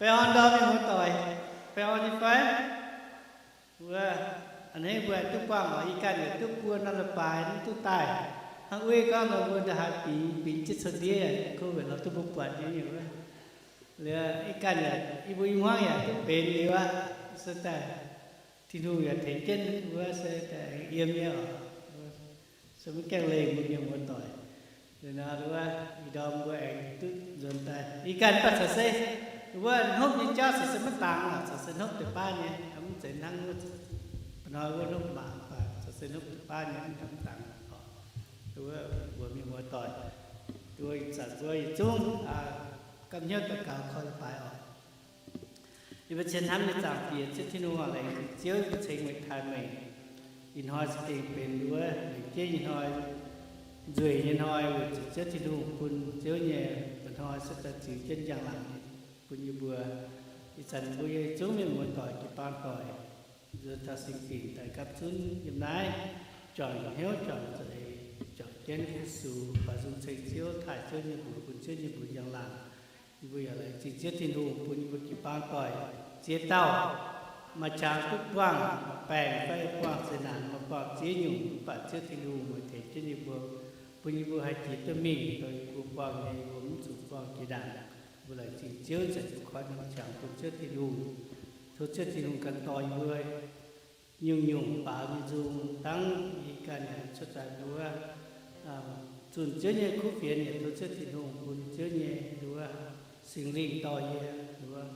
Baengh orn ndorm mienh muoz-doic, baengh orn nyei fai? Wuov, a'hneiv mbuo duqv buangh oc. Ih ganh yaac duqv buo norm leiz-baaix mv duqv daaih. Hnangv uix gorngv nor mbuo nda'haaix bingx, bingx jienv coux ndiev, COVID nor duqv mbuo buatc nyei wuov. Liuz ih ganh yaac, yie mbuo i hmuangv yaac duqv benx liuz aqv. Se daaih Tin-Hungh yaac tengx jienv wuov se daaih yiem nyei oc. Se maiv gaengh leih mbuo mienh muoz-doic. Liuz nor wuov, ih ndorm mbuo aengx duqv nzuonx daaih. Ih ganh baac caux se wuov hnopv nyei jauv caux se maiv dangx oc, caux se hnopv deix baav nyei, mv zeiz hnangv wuov ba'hnoi wuov hnopv mangc, baac caux se hnopv deix baav nyei mv dangx oc. Wuov mbuo mienh muoz-doic, wuov ih zanc mbuo yietc zungv gamh hnyouv daux gaux koi leiz-baaix oc. Yie mbuo cien hnamv nyei Zaangc Diex, Ziouv Tin-Hungh, laengz zingh Ziouv, yie mbuo ceng meih taaih meih. Ih hnoi se gengh benx wuov lengc jeiv nyei hnoi, nzueic nyei hnoi, weic zuqc Ziouv Tin-Hungh bun Ziouv nyei mba'hnoi se daaih ziux jienv njang-laangc bun yie mbuo. Ih zanc mbuo yietc zungv mienh muoz-doic jiu-baang doic nzuonx taux singx dinc daaih gapv zunv yiem naaiv juangc hnyouv juangc za'eix juangc jienv Yesu, baac nzung ceng Ziouv, taaih Ziouv nyei mbuox, bun Ziouv nyei mbuox njang-laangc. Yie mbuo yaac laengz zingh Ziouv Tin-Hungh bun yie mbuo jiu-baang doic ziex dauh maaih qangx duqv buangh baengc fai buangh zeqc naanc, maaih buangh ziex nyungc, mv baac Ziouv Tin-Hungh meih tengx jienv yie mbuo, bun yie mbuo haih jiex duqv mingh, dongh yie mbuo buangh nyei, yie mbuo mv zuqc buangh jiex ndaangc. Mbuo laengz zingh Ziouv, zanc mbuo koi norm qangx bun Ziouv Tin-Hungh. Tov Ziouv Tin-Hungh gan dorh yie mbuo nyungc-nyungc baaux nyei nzung, dangv yie ganh yaac cuotv daaih nduov, zunh Ziouv nyei kuv fienx, yaac tov Ziouv Tin-Hungh bun Ziouv nyei nduov Singx Lingh dorh yie nduov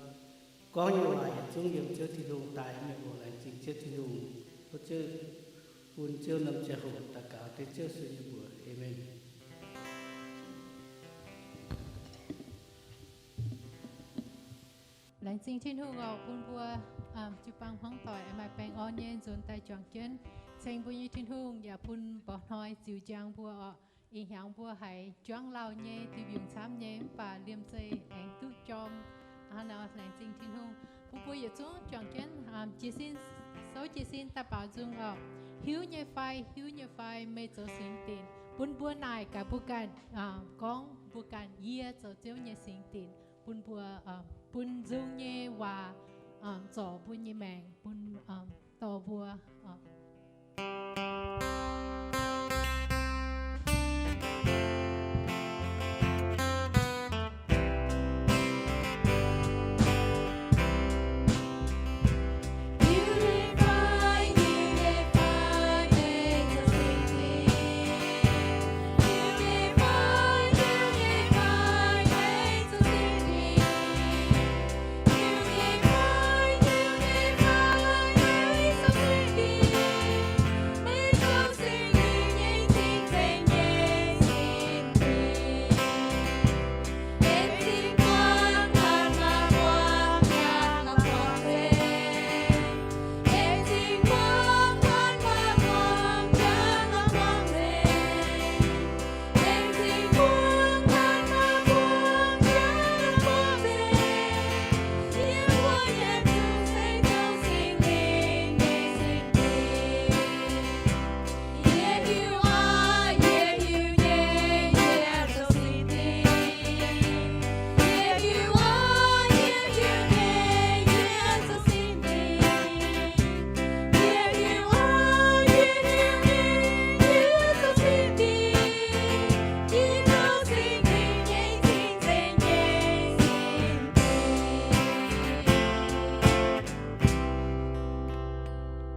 gorngv nyei waac yietc zungv yiem Ziouv Tin-Hungh daaih. Mienh muoz laengz zingh Ziouv Tin-Hungh. Tov Ziouv bun Ziouv norm ziangh hoc daux gaux dengv Ziouv Yesu nyei mbuox. Aamen. Laengz zingh Tin-Hungh oc, bun mbuo jiu-baang hmuangv doic maaih baengh orn nyei nzuonx daaih juangc jienv ceng mbuo nyei Tin-Hungh, yaac bun mba'hnoi ziux njang mbuo oc. Ih hnyangx mbuo haiz juangv lauh nyei, diuh mbiungc camv nyei, mv baac liemh zeih aengx duqv jorm. Hnangv naaic laengz zingh Tin-Hungh bun mbuo yietc zungv juangc jienv jiez sin, souv jiez sin daaih baaux nzung oc. Hiuv nyei fai? Hiuv nyei fai meih zoux singx dinc? Bun mbuo naaic gaax mbuo ganh, gorngv mbuo ganh, yie zoux Ziouv nyei singx dinc. Bun mbuo, bun nzung nyei waac zorc mbuo nyei maengc, bun dorh mbuo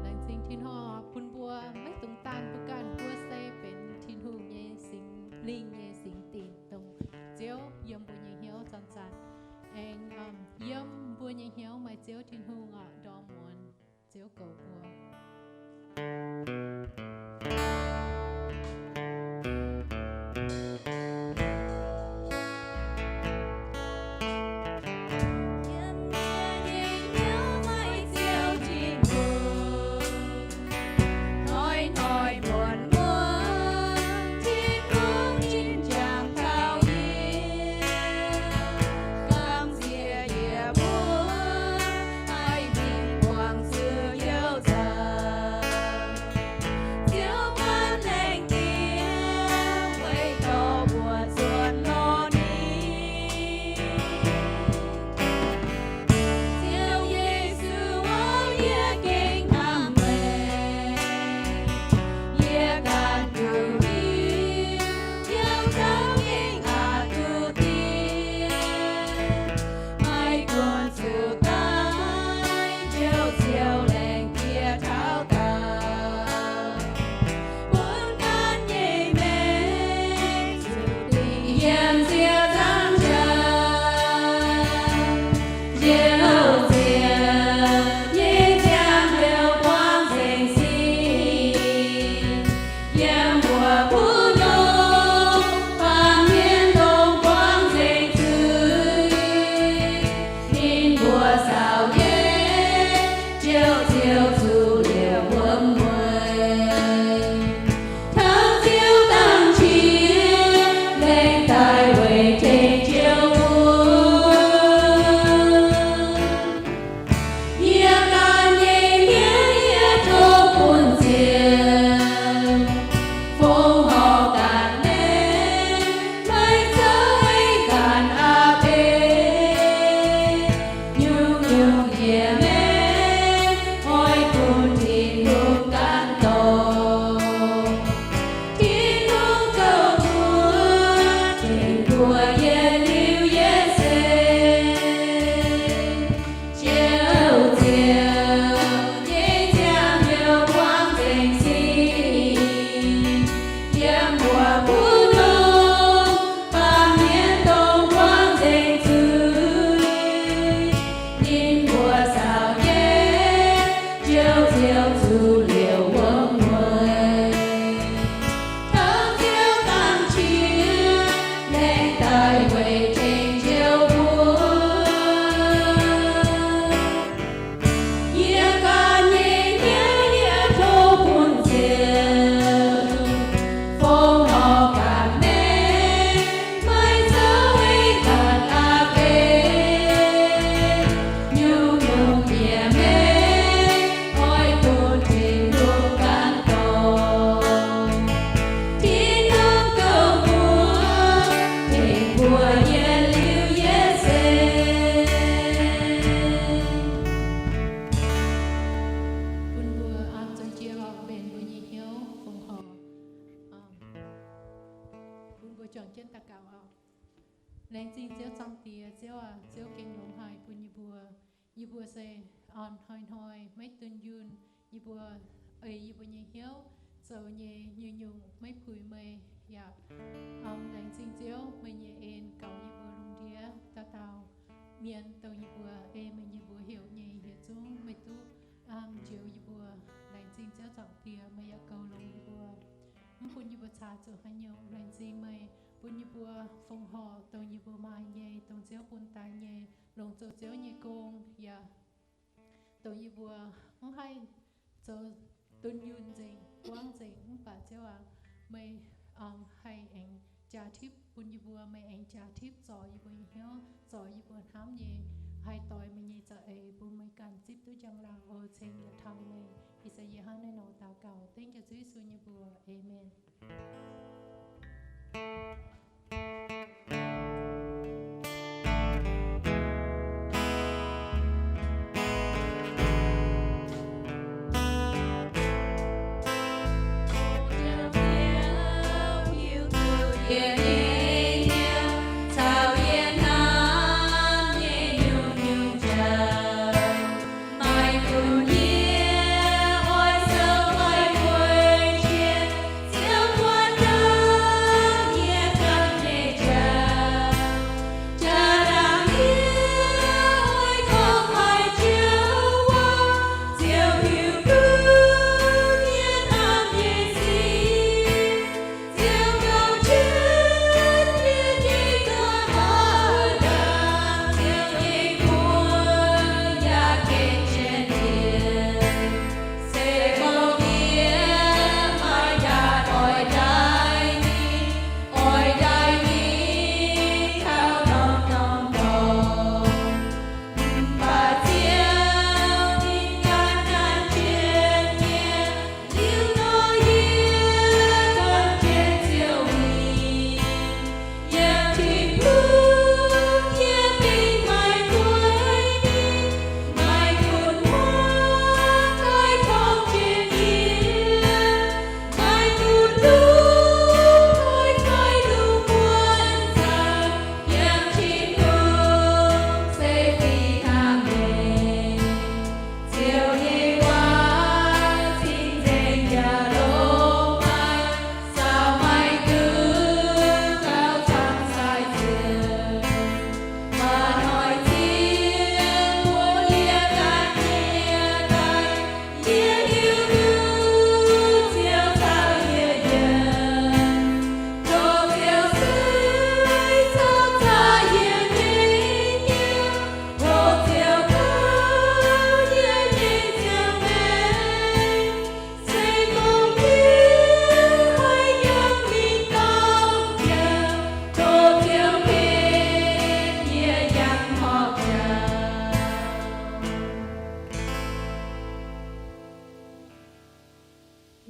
Laengz zingh Tin-Hungh bun mbuo maiv dungx daanh mbuo ganh, mbuo se benx Tin-Hungh nyei Singx Lingh nyei singx dinc, dongh Ziouv yiem mbuo nyei hnyouv zanc-zanc, aengx yiem mbuo nyei hnyouv maaih Ziouv Tin-Hungh oc, ndorm muonz Ziouv goux mbuo. Laengz zingh Ziouv Zaangc Diex. Ziouv aac, Ziouv gengh longx haic bun yie mbuo. Yie mbuo se hnoi-hnoi maiv dunh yunh, yie mbuo, eix yie mbuo nyei hnyouv zoux nyei nyungc-nyungc maiv puix meih yaac. Laengz zingh Ziouv, meih nyei en gaux yie mbuo lungh ndiev dauh dauh mienh, dongh yie mbuo ei meih nyei mbuox heuc nyei yietc zungv meih duqv njoux yie mbuo. Laengz zingh Ziouv Zaangc Diex, meih yaac goux longx yie mbuo, mv bun yie mbuo caax zuqc haaix nyungc. Laengz zingh meih bun yie mbuo fongc horc dongh yie mbuo maaih nyei, dongh Ziouv bun daaih nyei, longc zoux Ziouv nyei gong yaac dongh yie mbuo mv haih zoux dunh yunh nzengc, buangv nzengc, mv baac Ziouv aac, meih haih aengx jaax tipv bun yie mbuo, meih aengx jaax tipv zorc yie mbuo nyei hnyouv, zorc yie mbuo hnamv nyei, haih doix meih nyei za'eix bun meih ganh zipv duqv njang-laangc oc. Ceng yietc taux meih. Ih zanc yie hnangv naaiv nor daux gaux dengv jiex Ziouv Yesu nyei mbuox. Aamen.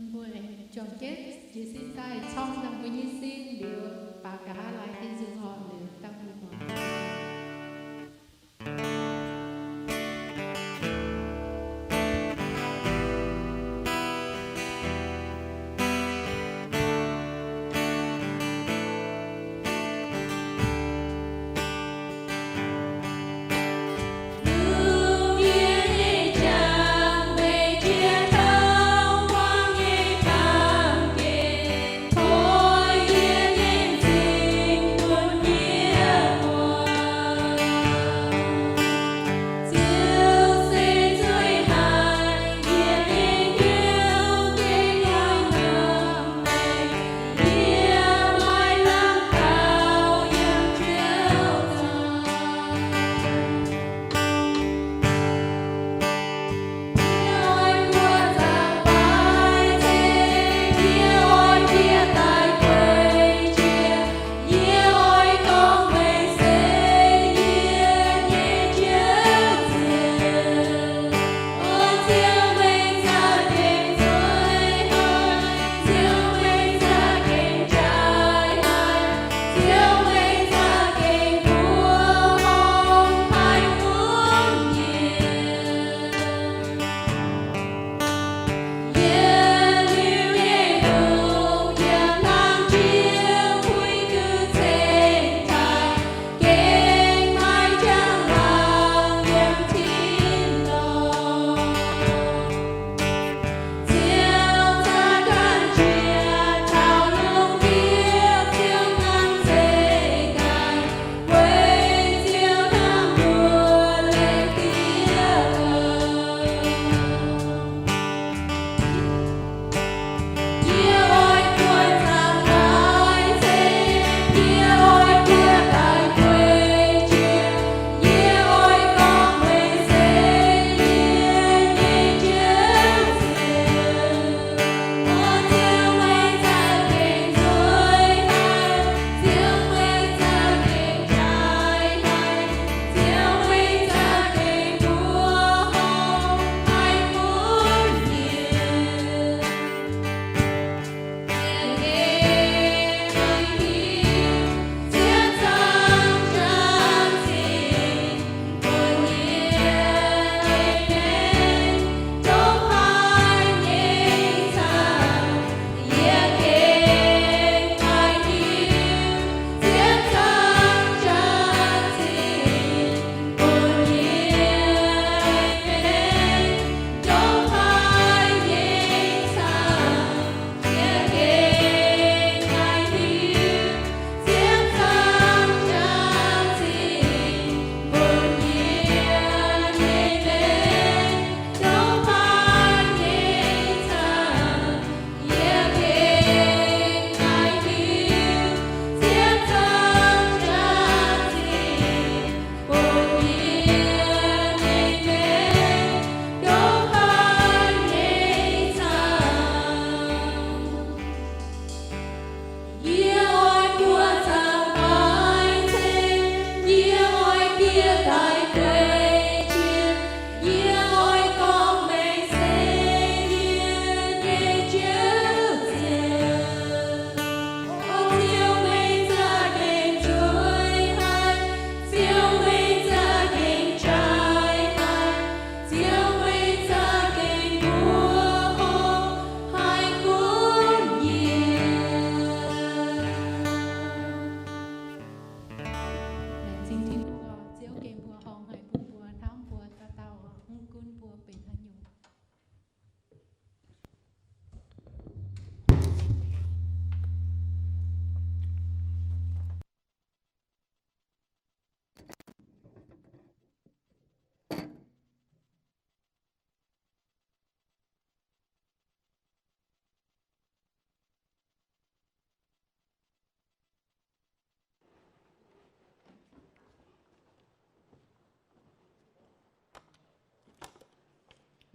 Mbuo juangc jienv jiez sin daaih corng daaih mbuo nyei sin liuz, baac nqa'haav laaix Tin-Hungh horpc liuz daaih mbuo muangx.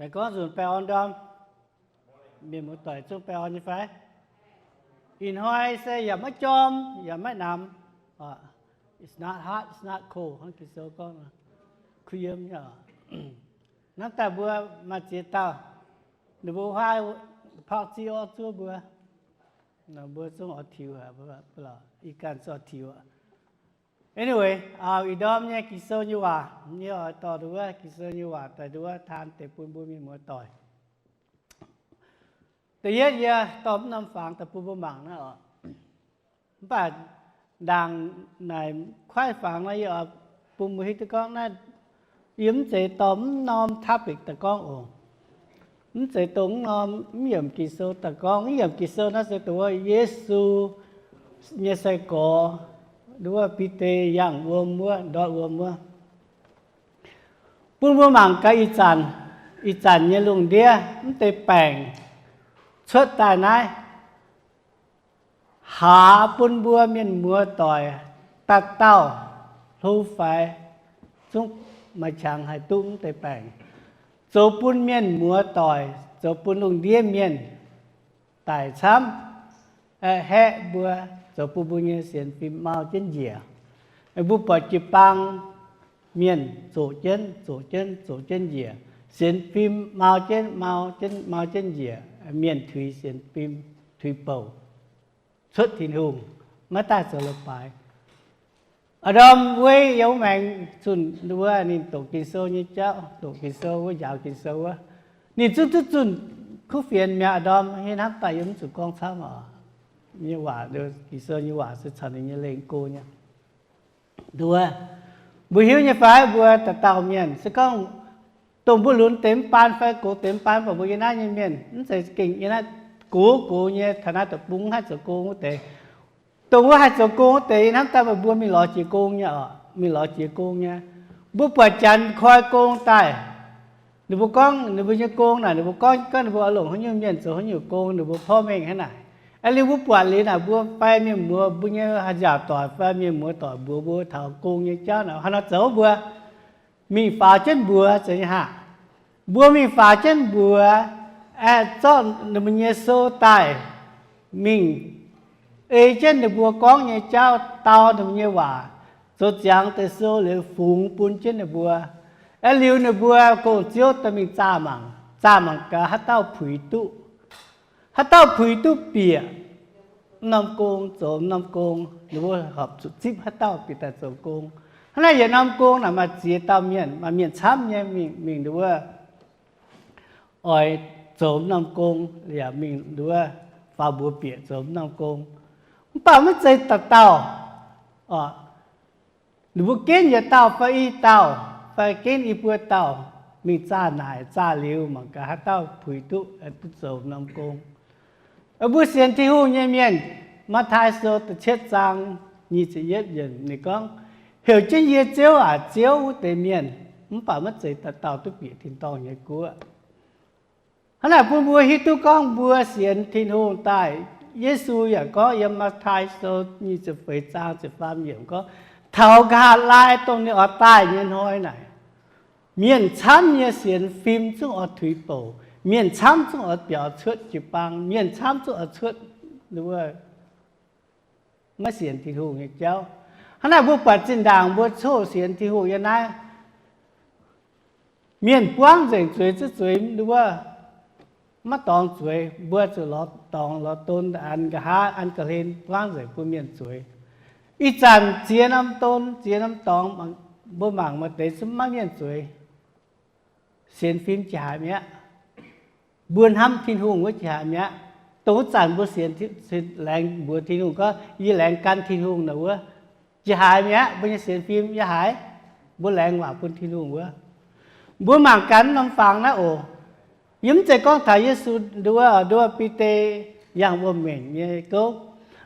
Daaih gorngv nzunc baengh orn ndorm. Mienh muoz-doic zungv baengh orn nyei fai? Ih hnoi se yaac maiv jorm yaac maiv namx. It's not hot, it's not cold hnangv Ging-Sou gorngv, kuh yiem nyei oc. Hnamv daaih mbuo maaih ziex dauh, ninh mbuo huaav porv ziqv orv zuov mbuo. Mbuo zungv oix tiux, ih ganh zungv oix tiux. Anyway, ih ndorm nyei Ging-Sou nyei waac, yie oix dorh nduov Ging-Sou nyei waac daaih nduov taan deix bun mbuo mienh muoz-doic. Da'yietv yie dorh mv norm fangx daaih bun mbuo mangc naaiv oc. Mv baac ndaangc naaic kuaaiv fangx nor yie oix bun mbuo hiuv duqv gorngv naaiv, yie mv zeiz dorh mv norm topic daaih gorngv oc. Mv zeiz dongh mv norm mv yiemc Ging-Sou daaih gorngv. Mv yiemc Ging-Sou naaiv se dongh wuov Yesu nyei sai-gorx, nduov Bide yangh wuom wuov, ndortv wuom wuov. Bun mbuo mangc gaax ih zanc, ih zanc nyei lungh ndiev mv deix baengc cuotv daaih naaiv, haaz bun mbuo mienh muoz-doic dauh dauh hlo faix zungv maaih qangx haih duqv mv deix baengc, zoux bun mienh muoz-doic, zoux bun lungh ndiev mienh daic camv, haeqv mbuo, zoux bun mbuo nyei sienx fim mau jienv njiec. Mbuo buatc jiu-baang mienh zoqc jienv, zoqc jienv, zoqc jienv njiec. Sienx fim mau jienv, mau jienv, mau jienv njiec. Mienh tuix sienx fim, tuix bouc cuotv Tin-Hungh, maiv daaih zoux leiz-baaix. Aa, ndorm wuov yiem wuov maengx zunh wuov, ninh doqc Ging-Sou nyei jauv, doqc Ging-Sou wuov, njaaux Ging-Sou wuov, ninh zungv duqv zunh kuv fienx mi'aqv. Ndorm hiuv hnamv daaih yie mv zuqc gorngv camv oc. Nyei waac, Ging-Sou nyei waac se caux ninh nyei lengh go nyei. Nduov, mbuo hiuv nyei fai? Mbuo dauh dauh mienh se gorngv dongh mbuo lunx deix mv baan fai gox deix mv baan, mv baac mbuo yiem naaiv nyei mienh mv zeiz gengh yiem naaiv gox gox nyei, taux naaiv deic-bung haih zoux gong wuov deix. Dongh wuov haih zoux gong wuov deix, yie hnamv daaih meih mbuo mingh lorz jiex gong nyei oc, mingh lorz jiex gong nyei. Mbuo buatc janx koi gong daaih, ninh mbuo gorngv ninh mbuo nyei gong naaic, ninh mbuo gorngv, gorngv ninh mbuo oix longc haaix nyungc mienh zoux haaix nyungc gong, ninh mbuo porv mengh hnangv naaic. Aa, liuz mbuo buatc liuz naaic, mbuo fai mienh muoz, mbuo nyei haaix nziaauc doic fai mienh muoz doic mbuox mbuo taux gong nyei jauv naaic, haaix nor zoux? Mbuo mingh faaux jienv mbuox, zeiz nyei haac. Mbuo mingh faaux jienv mbuox, aengx zorqv ninh mbuo nyei sou daaih, mingh ei jienv ninh mbuo gorngv nyei jauv, dau ninh mbuo nyei waac, zoux ziangx deix sou liuz fungx bun jienv ninh mbuo. Aeqv, liuz ninh mbuo gong-ziouv dorh mingh zaah mangc, zaah mangc gaax haaix dauh puix duqv, haaix dauh puix duqv bieqc norm gong, zoux norm gong, ninh mbuo horpc zuqc zipv haaix dauh bieqc daaih zoux gong. Hnangv naaiv yietc norm gong naaic maaih ziex dauh mienh, maaih mienh camv nyei mingh, mingh nduov oix zoux norm gong, yaac mingh nduov faaux mbuox bieqc zoux norm gong. Mv baac maiv zeiz dauh dauh oc. Ninh mbuo ginv yietc dauh fai i dauh, fai ginv i buo dauh mingh zaah naaic, zaah liuz mangc gaax haaix dauh puix duqv, duqv zoux norm gong. Mbuo sienx Tin-Hungh nyei mienh, Matv^taai Sou da'cietv zaang nyic ziepc yietv yiemc ninh gorngv, heuc jienv yie Ziouv aac, Ziouv, wuov deix mienh, mv baac maiv zeiz dauh dauh duqv bieqc tin-dorngh nyei guoqv. Hnangv naaic bun mbuo hiuv duqv gorngv mbuo sienx Tin-Hungh daaih, Yesu yaac gorngv yiem Matv^taai Sou nyic ziepc feix zaang ziepc faam yiemc gorngv, taux nqa'haav laai dongh ninh oix daaih nyei hnoi naaic, mienh camv nyei sienx fim zungv oix tuix bouc, mienh camv zungv oix biaux cuotv jiu-baang, mienh camv zungv oix cuotv wuov maiv sienx Tin-Hungh nyei jauv. Hnangv naaic mbuo buatc zinh ndaangc mbuo coqv sienx Tin-Hungh yiem naaiv, mienh buangv nzengc zueiz zuqc zueiz wuov, maiv dorngx zueiz, mbuo zuqc lorz dorngx lorz don an nqa'haav an ga'hlen buangv nzengc bun mienh zueiz. Ih zanc ziex norm don ziex norm dorngx, mbuo mangc maaih deix zungv maiv mienh zueiz. Sienx fim jiex haaix mi'aqv. Mbuo hnamv Tin-Hungh wuov jiex haaix mi'aqv. Dongh wuov zanc mbuo sienx, laengz mbuox Tin-Hungh gorngv, yie laengz gan Tin-Hungh naaic wuov, jiex haaix mi'aqv. Mbuo nyei sienx fim yiem haaix? Mbuo laengz waac bun Tin-Hungh wuov. Mbuo mangc gaax norm fangx naaiv oc. Yie mv zeiz gorngv taux Yesu nduov, nduov Bide yangh wuom-mengh nyei gouv.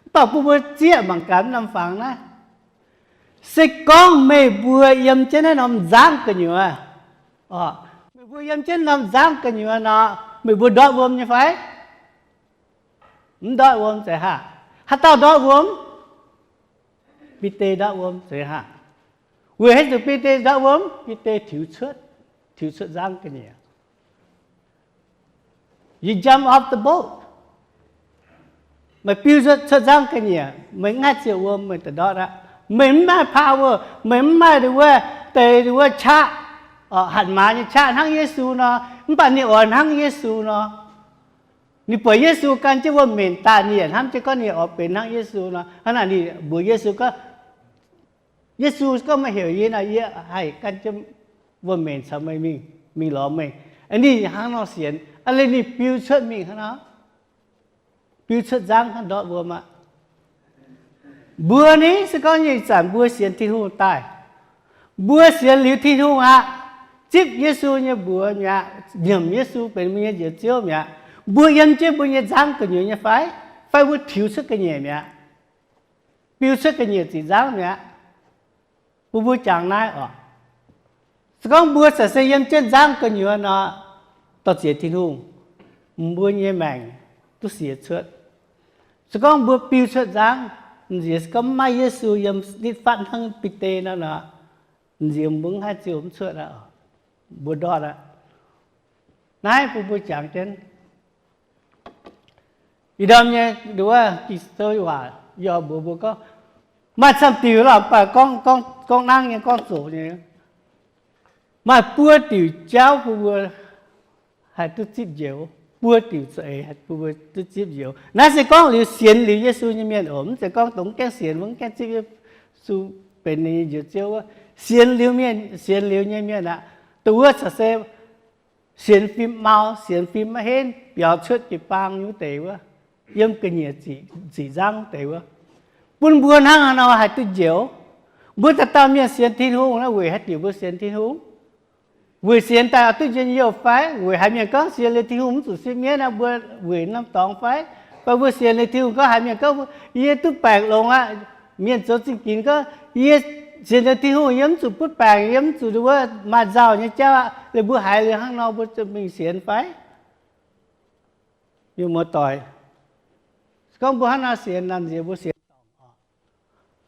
Mv baac bun mbuo zieqv mangc gaax norm fangx naaiv. Se gorngv meih mbuo yiem jienv naaiv norm nzangv gu'nyuoz, meih mbuo yiem jienv norm nzangv gu'nyuoz nor, meih mbuo ndortv wuom nyei fai? Mv ndortv wuom zeiz haah? Haaix dauh ndortv wuom? Bide ndortv wuom zeiz haah? Weic haaix diuc Bide ndortv wuom? Bide tiux cuotv, tiux cuotv nzangv gu'nyuoz. You jump off the boat. Meih biu cuotv nzangv ga'nyiec, meih mv haih ziouc wuom, meih da'ndortv aqv. Meih mv maaih power, meih mv maaih nduov wuov deix nduov wuov qaqv, hatc maaz nyei qaqv hnangv Yesu nor, mv baac ninh oix hnangv Yesu nor. Ninh buatc Yesu gan jienv wuom-mbenc daaih, ninh yaac hnamv jienv gorngv ninh oix benx hnangv Yesu nor. Hnangv naaic ninh mbuox Yesu gorngv, Yesu gorngv, meih heuc yie nor, yie haih gan jienv wuom-mbenc caux meih mingh, mingh lorz meih. Ninh hnangv nor sienx, aa, ninh biu cuotv mingh hnangv nor, biu cuotv nzangv hnangv ndortv wuom aqv. Mbuo ni se gorngv ih zanc mbuo sienx Tin-Hungh daaih, mbuo sienx liuz Tin-Hungh aqv, zipv Yesu nyei mbuox mi'aqv, nyiemc Yesu benx mbuo nyei Njoux Ziouv mi'aqv, mbuo yiem jienv mbuo nyei nzangv gu'nyuoz nyei fai? Fai mbuo tiux cuotv ga'nyiec mi'aqv? Biu cuotv ga'nyiec ziqc nzangv mi'aqv. Bun mbuo jangx naaiv oc. Se gorngv mbuo caux se yiem jienv nzangv gu'nyuoz nor, dorh ziex Tin-Hungh, mbuo nyei maengc duqv siec cuotv. Se gorngv mbuo biu cuotv nzangv, nziex se gorngv mv maaih Yesu yiem nitv fatv hnangv Bide nor nor, nziex mbuo mv haih ziouc mv cuotv aqv. Mbuo ndortv aqv. Naaiv bun mbuo jangx jienv. Ih ndorm nyei nduov wuov Ging-Sou waac yaac mbuox mbuo gorngv, maaih camv diuc lorqc, mv baac gorngv, gorngv nangv nyei, gorngv zoqc nyei. Maaih buo diuc jauv bun mbuo haih duqv zipv njoux, buo diuc za'eix bun mbuo duqv zipv njoux. Naaiv se gorngv liuz sienx liuz Yesu nyei mienh oc. Mv zeiz gorngv dongh mv gaengh sienx, mv gaengh zipv Yesu benx ninh nyei Njoux Ziouv wuov. Sienx liuz mienh, sienx liuz nyei mienh aqv, dongh wuov caux se sienx fim mau, sienx fim maiv henv, biaux cuotv jiu-baang nyei wuov deix wuov, yiem ga'nyiec ziqc nzangv wuov deix wuov, bun mbuo hnangv haaix nor haih duqv njoux. Mbuo dauh dauh mienh sienx Tin-Hungh naaiv weic haaix diuc mbuo sienx Tin-Hungh? Weic sienx daaih oix duqv njien-youh fai? Weic haaix mienh gorngv sienx liuz Tin-Hungh mv zuqc sipv mienv aqv, mbuo weic norm dorngx fai? Fai mbuo sienx liuz Tin-Hungh gorngv, haaix mienh gorngv, yie duqv baengc longx aqv, mienh zoux zingh ginx gorngv, yie sienx liuz Tin-Hungh yie mv zuqc butv baengc, yie mv zuqc nduov maaih nzauh nyei jauv aqv. Liuz mbuo haiz liuz hnangv nor mbuo mingh sienx fai? Mienh muoz-doic, se gorngv mbuo hnangv nor sienx, naaiv nziex mbuo sienx dorngc oc.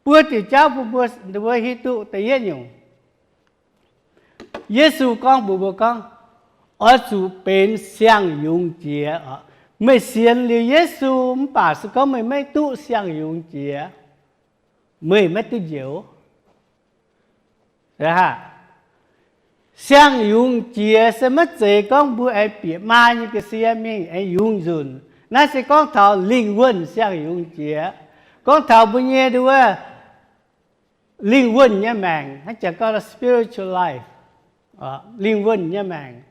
Buo diuc jauv bun mbuo, mbuo hiuv duqv da'yietv nyungc, Yesu gorngv mbuox mbuo gorngv, oix zuqc benx siang-yungz jiex oc. Meih sienx liuz Yesu mv baac se gorngv meih maiv duqv siang-yungz jiex, meih maiv duqv njoux. Siang-yungz jiex se maiv zeiz gorngv mbuo aengx bieqc maa nyei ga'sie mingh aengx yungz nzunc. Naaiv se gorngv taux lingh wuonh siang-yungz jiex, gorngv taux mbuo nyei nduov lingh wuonh nyei maengc, hnangv jaax gorngv spiritual life, lingh wuonh nyei maengc.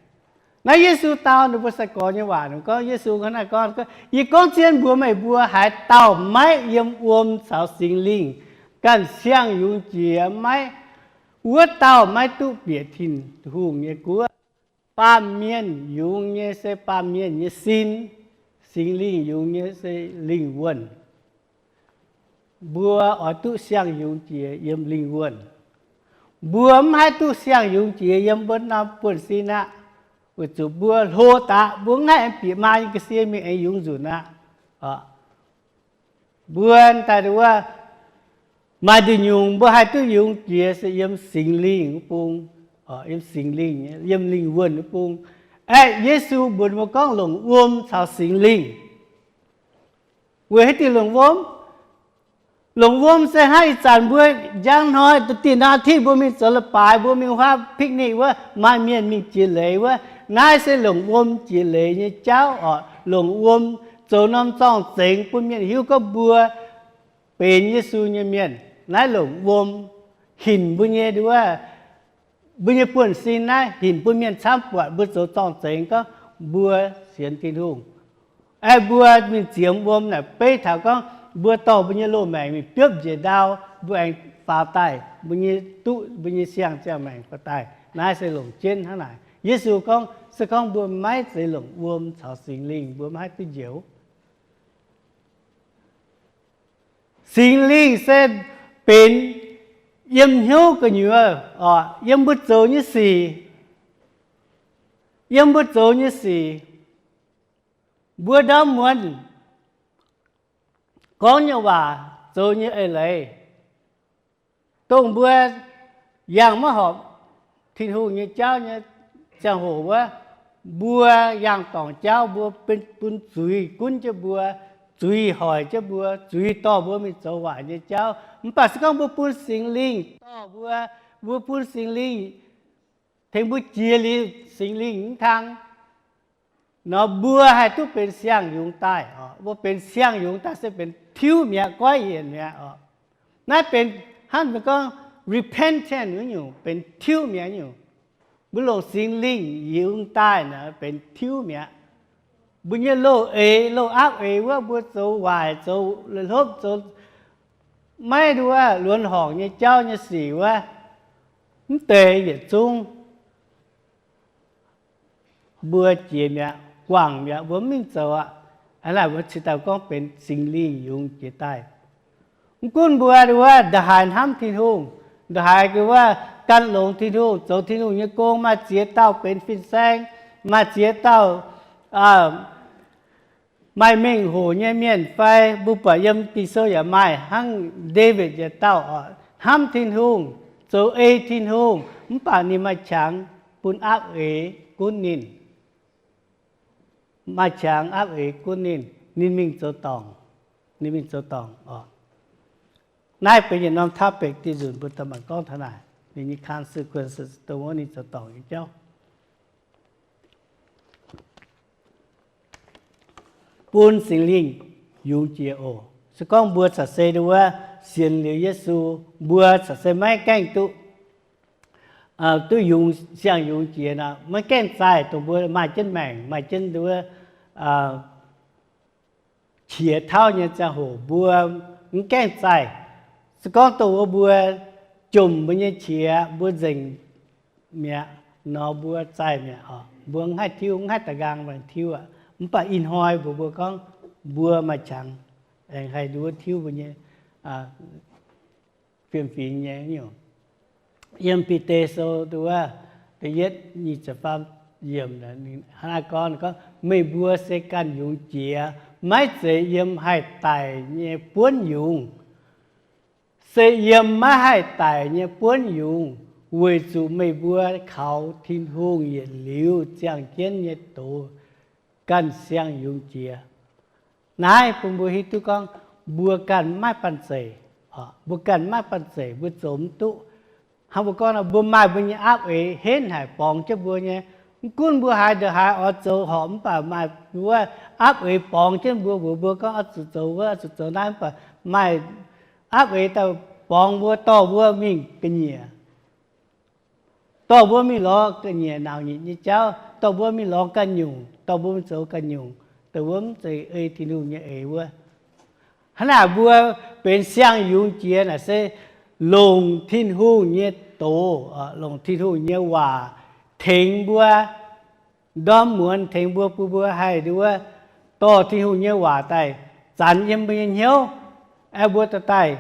Naaiv Yesu dau ninh mbuo sai-gorx nyei waac, ninh gorngv, Yesu hnangv naaiv gorngv, yie gorngv zien mbuox meih mbuo, haaix dauh maiv yiem wuom caux Singx Lingh ganh siang-yungz jiex maiv, wuov dauh maiv duqv bieqc Tin-Hungh nyei guoqv. Baamh mienh yungz nyei se baamh mienh nyei sin, Singx Lingh yungz nyei se lingh wuonh. Mbuo oix duqv siang-yungz jiex yiem lingh wuonh. Mbuo mv haih duqv siang-yungz jiex yiem mbuo norm buonv-sin aqv, weic zuqc mbuo hlo daqv, mbuo mv haih aengx bieqc maa nyei ga'sie mingh aengx yungz nzunc aqv. Mbuo daaih wuov, maaih nduqc nyungc mbuo haih duqv yungz jiex se yiem Singx Lingh wuov bung, yiem Singx Lingh, yiem lingh wuonh wuov bung. Aeqv, Yesu mbuox mbuo gorngv longc wuom caux Singx Lingh. Weic haaix diuc longc wuom? Longc wuom se hnangv ih zanc mbuo njang hnoi da'dieh ndau tin mbuo mingh zoux leiz-baaix, mbuo mingh huaav picnic wuov, maaih mienh mingh jiex leiz wuov, naaiv se longc wuom jiex leiz nyei jauv oc. Longc wuom zoux norm zorng-zengx bun mienh hiuv gorngv mbuo benx Yesu nyei mienh. Naaiv longc wuom hinc mbuo nyei nduov, mbuo nyei buonv-sin naaiv hinc bun mienh camv buatc mbuo zoux zorng-zengx gorngv mbuo sienx Tin-Hungh. Aeqv, mbuo mingh ziemx wuom naaic beiv taux gorngv mbuo dorh mbuo nyei loz-maengc mingh biopv njiec ndau, mbuo aengx faaux daaih, mbuo nyei duqv mbuo nyei siang-ziangh maengc faaux daaih. Naaiv se longc jienv hnangv naaic. Yesu gorngv, se gorngv mbuo maiv zeiz longc wuom caux Singx Lingh, mbuo maiv haih duqv njoux. Singx Lingh se benx yiem hnyouv gu'nyuoz oc, yiem mbuo zoux nyei sic, yiem mbuo zoux nyei sic, mbuo ndorm muonz gorngv nyei waac, zoux nyei eix leiz, dongh mbuo yangh maiv horpc Tin-Hungh nyei jauv nyei ziangh hoc wuov, mbuo yangh dorngc jauv, mbuo bun zuiz gunv jienv mbuo, zuiz hoic jienv mbuo, zuiz dorh mbuo mingh zoux waaic nyei jauv. Mv baac se gorngv mbuo bun Singx Lingh dorh mbuo, mbuo bun Singx Lingh tengx mbuo jiex liuz Singx Lingh mv kang nor, mbuo haih duqv benx siang-yungz daaih. Mbuo benx siang-yungz daaih se benx tiuv mi'aqv, goiv yienc mi'aqv. Naaiv benx hnangv mbuo gorngv repentance wuov nyungc, benx tiuv mi'aqv nyungc. Mbuo longc Singx Lingh yungz daaih naaic benx tiuv mi'aqv. Mbuo nyei loz-eix, loz-aapv eix wuov, mbuo zoux waaic, zoux hlopv, zoux maiv nduov luonx horngc nyei jauv nyei sic wuov, mv deix yietc zungv mbuo jiex mi'aqv, guangc mi'aqv, mbuo mv mingh zoux aqv. Hnangv naaic mbuo cingx daaih gorngv benx Singx Lingh yungz jiex daaih. Mv gunv mbuo nduov nda'haaix hnamv Tin-Hungh, nda'haaix wuov gan longx Tin-Hungh, zoux Tin-Hungh nyei gong, maaih ziex dauh benx fin-saeng, maaih ziex dauh maaih mengh hoc nyei mienh fai? Mbuo buatc yiem Ging-Sou yaac maaih hnangv Ndaawitv yietc dauh oc, hnamv Tin-Hungh, zoux ei Tin-Hungh, mv baac ninh maaih qangx bun aapv eix gunv ninh. Maaih qangx aapv eix gunv ninh, ninh mingh zoux dorngc. Ninh mingh zoux dorngc oc. Naaiv benx yietc norm topic diuh nzunc mbuo daaih mangc gorngv taux naaic ninh nyei consequences dongh wuov ninh zoux dorngc nyei jauv. Bun Singx Lingh yungz jiex oc. Se gorngv mbuo caux se nduov sienx liuz Yesu, mbuo caux se maiv gaengh duqv, duqv yungz, siang-yungz jiex nor, maiv gaengh zaih dongh mbuo maaih jienv maengc, maaih jienv nduov qiex tauv nyei ziangh hoc mbuo mv gaengh zaih. Se gorngv dongh wuov mbuo jomc mbuo nyei qiex, mbuo nzengc mi'aqv nor, mbuo zaih mi'aqv oc. Mbuo mv haih tiuv, mv haih da'nqaang baengh tiuv aqv. Mv baac ih hnoi mbuox mbuo gorngv mbuo maaih qangx aengx haih nduov tiuv mbuo nyei fiem-fingx nyei nyungc. Yiem Bide Sou nduov da'yietv nyic ziepc faam yiemc hnangv naaiv gorngv, gorngv, meih mbuo se ganh yungz jiex, maiv zeiz yiem haih daic nyei buonv yungz. Se yiem maiv haih daic nyei buonv yungz, weic zuqc meih mbuo kaux Tin-Hungh yietc liuz ziangh jienv nyei doz ganh siang-yungz jiex. Naaiv bun mbuo hiuv duqv gorngv mbuo ganh maiv banh zeic, mbuo ganh maiv banh zeic, mbuo zoux mv duqv. Hnangv mbuo gorngv nor, mbuo maaih mbuo nyei aapv eix henv haic borngz jienv mbuo nyei. Mv gunv mbuo haaix ndongc haaix oix zoux horpc, mv baac maaih wuov aapv eix borngz jienv mbuo, mbuox mbuo gorngv oix zuqc zoux wuov, oix zuqc zoux naaiv, mv baac maaih aapv eix daaih borngz mbuo, dorh mbuo mingh ga'nyiec, dorh mbuo mingh lorz ga'nyiec nauc nyitc nyei jauv, dorh mbuo mingh lorz ganh nyungc, dorh mbuo mingh zoux ganh nyungc, dongh wuov mv zeiz ei Tin-Hungh nyei eix wuov. Hnangv naaic mbuo benx siang-yungz jiex naaic se longc Tin-Hungh nyei doz, longc Tin-Hungh nyei waac tengx mbuo, ndorm muonz tengx mbuo, bun mbuo haih nduov dorh Tin-Hungh nyei waac daaih zanx yiem mbuo nyei hnyouv, aengx mbuo daaih daaih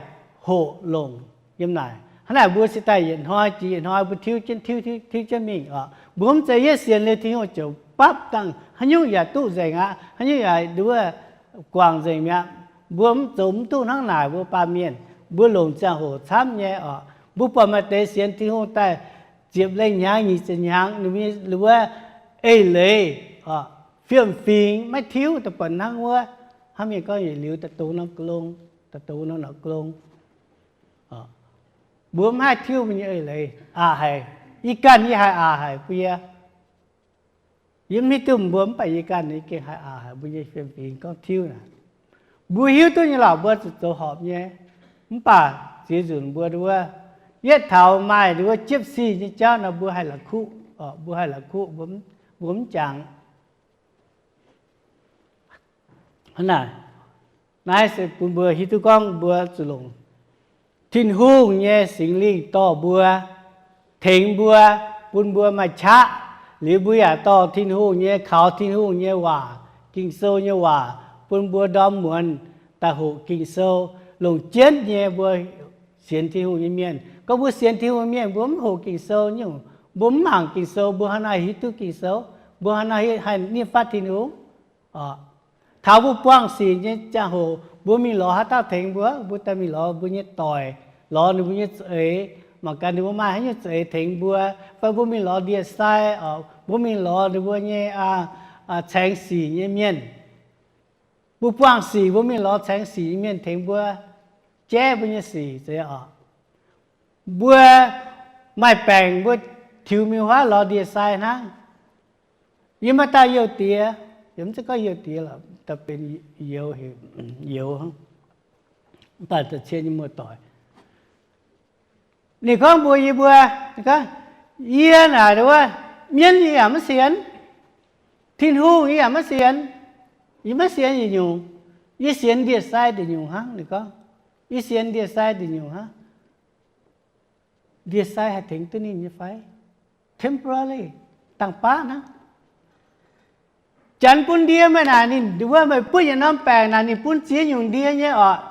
hoqc longc yiem naaic. Hnangv naaic mbuo se daaih yietc hnoi jiex yietc hnoi mbuo tiuv jienv, tiuv, tiuv jienv mingh oc. Mbuo mv zeiz yietv sienx liuz Tin-Hungh ziouc bapv dangh haaix nyungc yaac duqv nzengc aqv, haaix nyungc yaac nduov guangc nzengc mi'aqv. Mbuo mv zoux mv duqv hnangv naaic, mbuo baamh mienh mbuo longc ziangh hoc camv nyei oc. Mbuo buatc maaih deix sienx Tin-Hungh daaih ziepc lengh hnyangx nyic ziepc hnyangx, ninh mbuo wuov eix leiz, fiem-fingx maiv tiuv daaih buatc hnangv wuov. Hnangv mienh gorngv yietc liuz daaih dongz norm glong, daaih dongz norm norqc glong. Mbuo mv haih tiuv mbuo nyei eix leiz aqc haic. Yie ganh yie haih aqc haic bun yie. Yie mv hiuv duqv mbuo, mv baac yie ganh yie gengh haih aqc haic mbuo nyei fiem-fingx gorngv tiuv naaic. Mbuo hiuv duqv nyei lorqc, mbuo zuqc zoux horpc nyei. Mv baac ziex nzunc mbuo nduov, yietv taux maaih nduov jiepv sic nyei jauv nor, mbuo haih la'kuqv, mbuo haih la'kuqv, mbuo mv jangx. Hnangv naaic, naaiv se bun mbuo hiuv duqv gorngv mbuo zuqc longc Tin-Hungh nyei Singx Lingh dorh mbuo, tengx mbuo, bun mbuo maaih qaqv. Liuz mbuo yaac dorh Tin-Hungh nyei, kaux Tin-Hungh nyei waac, Ging-Sou nyei waac, bun mbuo ndorm muonz daaih hoqc Ging-Sou. Longc jienv nyei mbuo sienx Tin-Hungh nyei mienh, gorngv mbuo sienx Tin-Hungh nyei mienh mbuo mv hoqc Ging-Sou nyungc, mbuo mv mangc Ging-Sou, mbuo hnangv naaiv hiuv duqv Ging-Sou, mbuo hnangv naaiv haih nimv fatv Tin-Hungh. Taux mbuo buangh sic nyei ziangh hoc, mbuo mingh lorz haaix dauh tengx mbuo? Mbuo daaih mingh lorz mbuo nyei doic, lorz ninh mbuo nyei za'eix, mangc gaax ninh mbuo maaih haaix nyungc za'eix tengx mbuo. Fai mbuo mingh lorz ndie-sai oc, Mbuo mingh lorz ninh mbuo nyei caengx sic nyei mienh. Mbuo buangh sic, mbuo mingh lorz caengx sic nyei mienh tengx mbuo jaiv mbuo nyei sic. Mbuo maaih baengc mbuo tiux mingh wuov lorz ndie-sai hnangv. Yie maaih dauh youh diex, yie mv zeiz gorngv youh diex lorqc, benx youz, youz, mv baac cien nyei muoz-doic. Ninh gorngv mbuox yie mbuo, gorngv, yie naaic wuov, mienv yie yaac maiv sienx, Tin-Hungh yie yaac maiv sienx, yie maiv sienx yietc nyungc, yie sienx ndie-sai nduqc nyungc hnangv. Ninh gorngv, yie sienx ndie-sai nduqc nyungc hnangv. Ndie-sai haih tengx duqv ninh nyei fai? Temporary, dangh baav hnangv. Janx bun ndie meih naaic, ninh wuov meih buov yietc norm baengc naaic, ninh bun ziex nyungc ndie nyei orqc.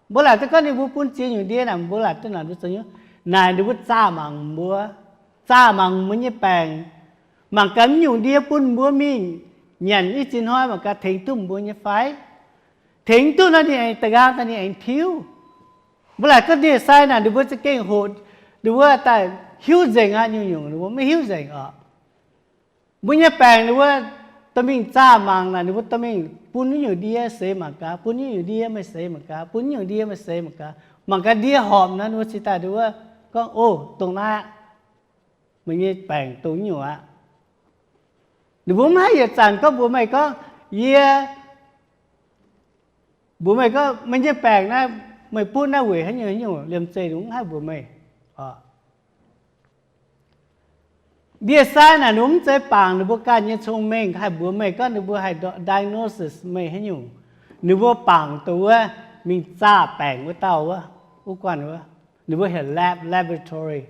Mbuo laaic duqv gorngv ninh mbuo bun ziex nyungc ndie naaic, mbuo laaic duqv naaic mbuo zoux nyungc naaic, ninh mbuo zaah mangc mbuo, zaah mangc mbuo nyei baengc, mangc gaax mv nyungc ndie bun mbuo mingh nyanc i ziex hnoi mangc gaax tengx duqv mbuo nyei fai. Tengx duqv nor ninh aengx da'nqaang daaih ninh aengx tiuv. Mbuo laaic gorngv ndie-sai naaic, ninh mbuo za'gengh hoqc, ninh mbuo daaih hiuv nzengc aqv. Nyungc-nyungc ninh mbuo maiv hiuv nzengc orqc. Mbuo nyei baengc ninh mbuo dorh mingh zaah mangc naaic, ninh mbuo dorh mingh bun wuov nyungc ndie seix mangc gaax, bun wuov nyungc ndie meih seix mangc gaax, bun wuov nyungc ndie meih seix mangc gaax. Mangc gaax ndie horpc nor, ninh mbuo cingx daaih ninh mbuo gorngv, o, dongh naaiv aqv. Meih nyei baengc dongh wuov nyungc aqv. Ninh mbuo mv haih yietc zanc gorngv mbuox meih gorngv, yie mbuox meih gorngv, meih nyei baengc naaiv, meih butv naaiv weic haaix nyungc haaix nyungc, liemh zeih ninh mv haih mbuox meih. Ndie-sai naaic ninh mv zeiz bangc ninh mbuo ganh nyei cong-mengh haih mbuox meih gorngv ninh mbuo haih diagnosis meih haaix nyungc. Ninh mbuo bangc dongh wuov mingh zaah baengc wuov dauh wuov, wuov guanh wuov, ninh mbuo heuc lab, laboratory.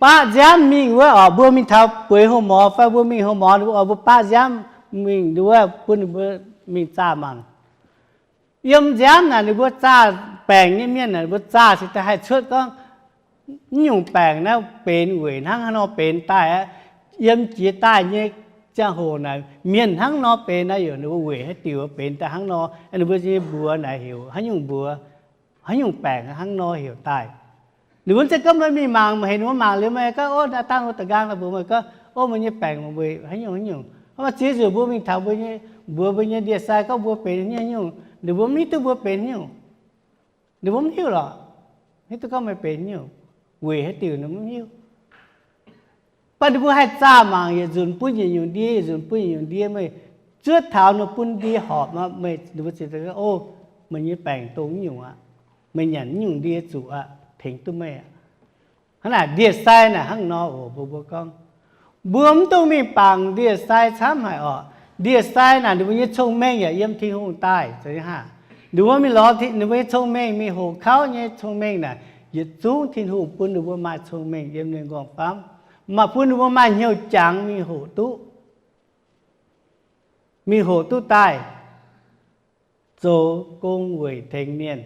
Baqv nziaamv mingh wuov orqc, mbuo mingh taux bueix โรงหมอ fai mbuo mingh โรงหมอ ninh mbuo oix mbuo baqv nziaamv mingh wuov bun ninh mbuo mingh zaah mangc. Yiem nziaamv naaic ninh mbuo zaah baengc nyei mienh naaic, ninh mbuo zaah cingx daaih haih cuotv gorngv, mv nyungc baengc naaiv benx weic hnangv haaix nor benx daaih aqv. Yiem jiex daaih nyei ziangh hoc naaic, mienh hnangv nor benx naaiv, yaac ninh mbuo weic haaix diuc benx daaih hnangv nor, ninh mbuo nyei mbuox naaic heuc haaix nyungc mbuox, haaix nyungc baengc hnangv nor heuc daaih. Ninh mbuo mv zeiz gorngv meih mingh mangc, meih heuc ninh mbuo mangc liuz meih gorngv, o, naaiv dangh wuov da'nqaang naaic mbuox meih gorngv, o, meih nyei baengc weic haaix nyungc haaix nyungc. Mv baac ziex nzunc mbuo mingh taux mbuo nyei, mbuox mbuo nyei ndie-sai gorngv mbuo benx haaix nyungc, ninh mbuo mv hiuv duqv mbuo benx haaix nyungc. Ninh mbuo mv hiuv lorqc, hiuv duqv gorngv meih benx haaix nyungc, weic haaix diuc ninh mbuo mv hiuv. Mv baac ninh mbuo haih zaah mangc yietc nzunc bun yietc nyungc ndie, yietc nzunc bun yietc nyungc ndie, meih zuov taux ninh bun ndie horpc nor, meih, ninh mbuo ziouc gorngv, o, meih nyei baengc dongh wuov nyungc aqv. Meih nyanc wuov nyungc ndie zuqc aqv, tengx duqv meih aqv. Hnangv naaic ndie-sai naaic hnangv nor oc, mbuo, mbuo gorngv, mbuo mv dungx mingh bangc ndie-sai camv haic orqc. Ndie-sai naaic ninh mbuo nyei cong-mengh yaac yiem Tin-Hungh daaih, zoux nyei haah. Ninh mbuo mingh lorz ninh mbuo nyei cong-mengh, mingh hoqc kauv nyei cong-mengh naaic, yietc zungv Tin-Hungh bun ninh mbuo maaih cong-mengh yiem ninh nqorngv-famv, maaih bun ninh mbuo maaih hnyouv jangx mingh hoqc duqv, mingh hoqc duqv daaih zoux gong weic tengx mienh.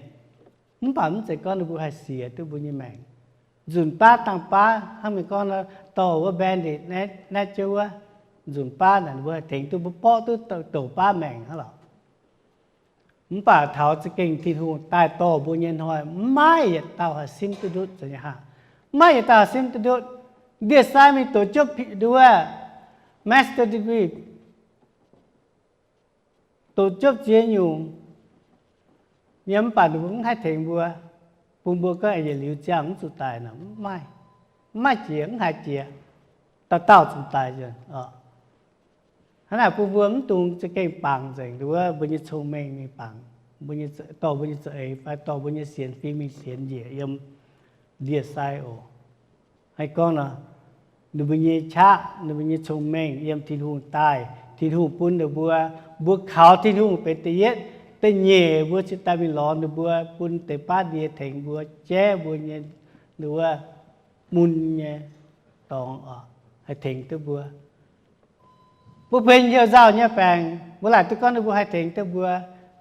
Mv baac mv zeiz gorngv ninh mbuo haih siec duqv mbuo nyei maengc. Nzunc baav dangh baav hnangv mingh gorngv dorh wuov bandage naaiv, naaiv jienv wuov, nzunc baav naaic ninh mbuo haih tengx duqv mbuo borqv duqv douc baav maengc hnangv lorqc. Mv baac taux za'gengh Tin-Hungh daaih dorh mbuo nyei hnoi, mv maaih yietc dauh haih simv duqv ndutv, zoux nyei haah. Mv maaih yietc dauh haih simv duqv ndutv. Ndie-sai mingh doqc jopv nduov master degree, doqc jopv ziex nyungc nyei, mv baac ninh mbuo mv haih tengx mbuo, bun mbuo gorngv yietc liuz ziangh mv zuqc daic nor, mv maaih, mv maaih jiex, mv haiz jiex, dauh dauh zuqc daic. Hnangv naaic bun mbuo mv dungx za'gengh bangc nzengc nduov mbuo nyei cong-mengh mingh bangc, dorh mbuo nyei za'eix fai dorh mbuo nyei sienx fim mingh sienx njiec yiem ndie-sai oc. Haih gorngv nor, ninh mbuo nyei qaqv, ninh mbuo nyei cong-mengh yiem Tin-Hungh daaih. Tin-Hungh bun ninh mbuo, mbuo kaux Tin-Hungh benx da'yietv. Da'nyeic mbuo cingx daaih mingh lorz ninh mbuo bun deix baav ndie tengx mbuo jaiv mbuo nyei nduov mun nyei dorngx oc, haih tengx duqv mbuo. Mbuo benx heuc nzauh nyei baengc, mbuo laaic duqv gorngv ninh mbuo haih tengx duqv mbuo.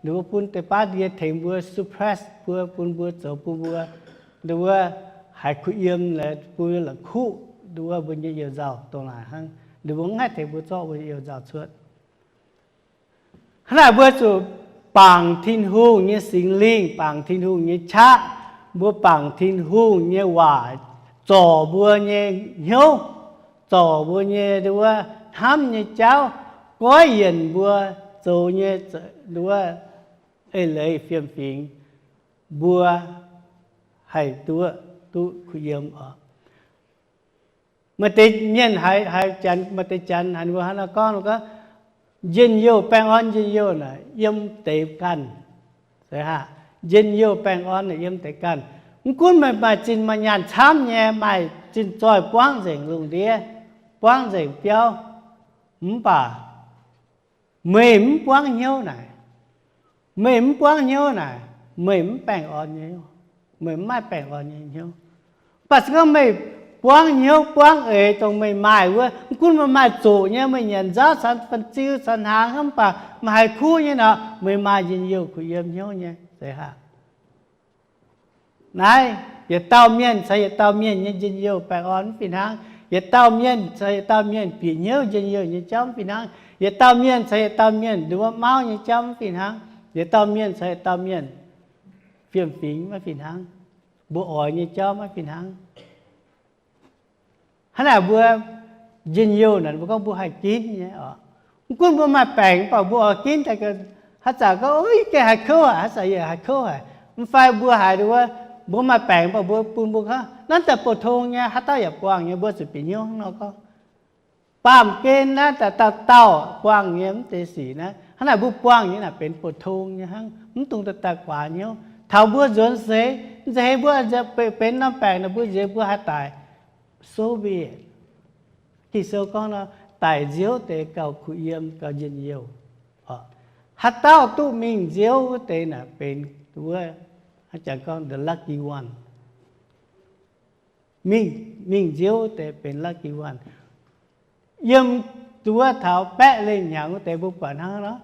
Ninh mbuo bun deix baav ndie tengx mbuo, suppress mbuo, bun mbuo zoux bun mbuo nduov haiz kuh yiem, bun mbuo la'kuqv nduov mbuo nyei youh nzauh dongh naaic hnangv. Ninh mbuo mv haih tengx mbuo zorqv mbuo nyei youh nzauh cuotv. Hnangv naaic mbuo zuqc bangc Tin-Hungh nyei Singx Lingh, bangc Tin-Hungh nyei qaqv, mbuo bangc Tin-Hungh nyei waac zorc mbuo nyei hnyouv, zorc mbuo nyei nduov hnamv nyei jauv, goiv yienc mbuo zoux nyei nduov eix leiz fiem-fingx, mbuo haih duqv, duqv kuh yiem oc. Maaih deix mienh haiz, haiz janx, maaih deix janx haiz mbuo hnangv nor gorngv, gorngv, njien-youh baengh orn njien-youh naaic yiem deix ganh. Njien-youh baengh orn naaic yiem deix ganh. Mv gunv meih maaih zinh maaih nyaanh camv nyei, maaih zinh zoih buangv nzengc lungh ndiev, buangv nzengc biauv, mv baac meih mv buangv hnyouv naaic, meih mv buangv hnyouv naaic, meih mv baengh orn nyei, meih mv maaih baengh orn nyei hnyouv. Mv baac se gorngv meih buangv hnyouv buangv eix dongh meih maaih wuov, mv gunv meih maaih zuqc nyei, meih nyanc nzauv caux fan-ziu caux hnaangx, mv baac meih haih kuv nyei nor, meih maaih njien-youh kuh yiem hnyouv nyei, zeiz haac. Naaiv yietc dauh mienh caux yietc dauh mienh nyei njien-youh baengh orn mv fih hnangv. Yietc dauh mienh caux yietc dauh mienh bieqc hnyouv njien-youh nyei jauv mv fih hnangv. Yietc dauh mienh caux yietc dauh mienh nduov mauv nyei jauv mv fih hnangv. Yietc dauh mienh caux yietc dauh mienh fiem-fingx maiv fih hnangv. Mbuo oix nyei jauv maiv fih hnangv. Hnangv naaic mbuo njien-youh naaic mbuo gorngv mbuo haih ginv nyei oc. Mv gunv mbuo maaih baengc mv baac mbuo oix ginv daaih, haaix zanc gorngv, Ov, yie gengh haih kouv haic, haaix zanc yie haih kouv haic. Mv fai mbuo haiz wuov, mbuo maaih baengc mv baac mbuo bun mbuo gorngv, Naaiv daaih bouh tong nyei, haaix dauh yaac buangh nyei, mbuo zuqc bieqc hnyouv hnangv nor gorngv. Baamh gen naaiv daaih dauh dauh buangh nyei mv deix sic naaiv. Hnangv naaic mbuo buangh nyei naaic benx bouh tong nyei hnangv, mv dungx daaih daaih guaax hnyouv. Taux mbuo nzuonx seix, nziex heix mbuo benx norm baengc naaic mbuo nziex mbuo haih daic, so be it. Ging-Sou gorngv nor, daic nziouv deix gauh kuh yiem gauh njien-youh. Haaix dauh duqv mingh nziouv wuov deix naaic benx wuov, hnangv jangx gorngv the lucky one. Mingh, mingh nziouv wuov deix benx lucky one. Yiem wuov taux baeqv lengh hnyangx wuov deix mbuo buatc hnangv nor,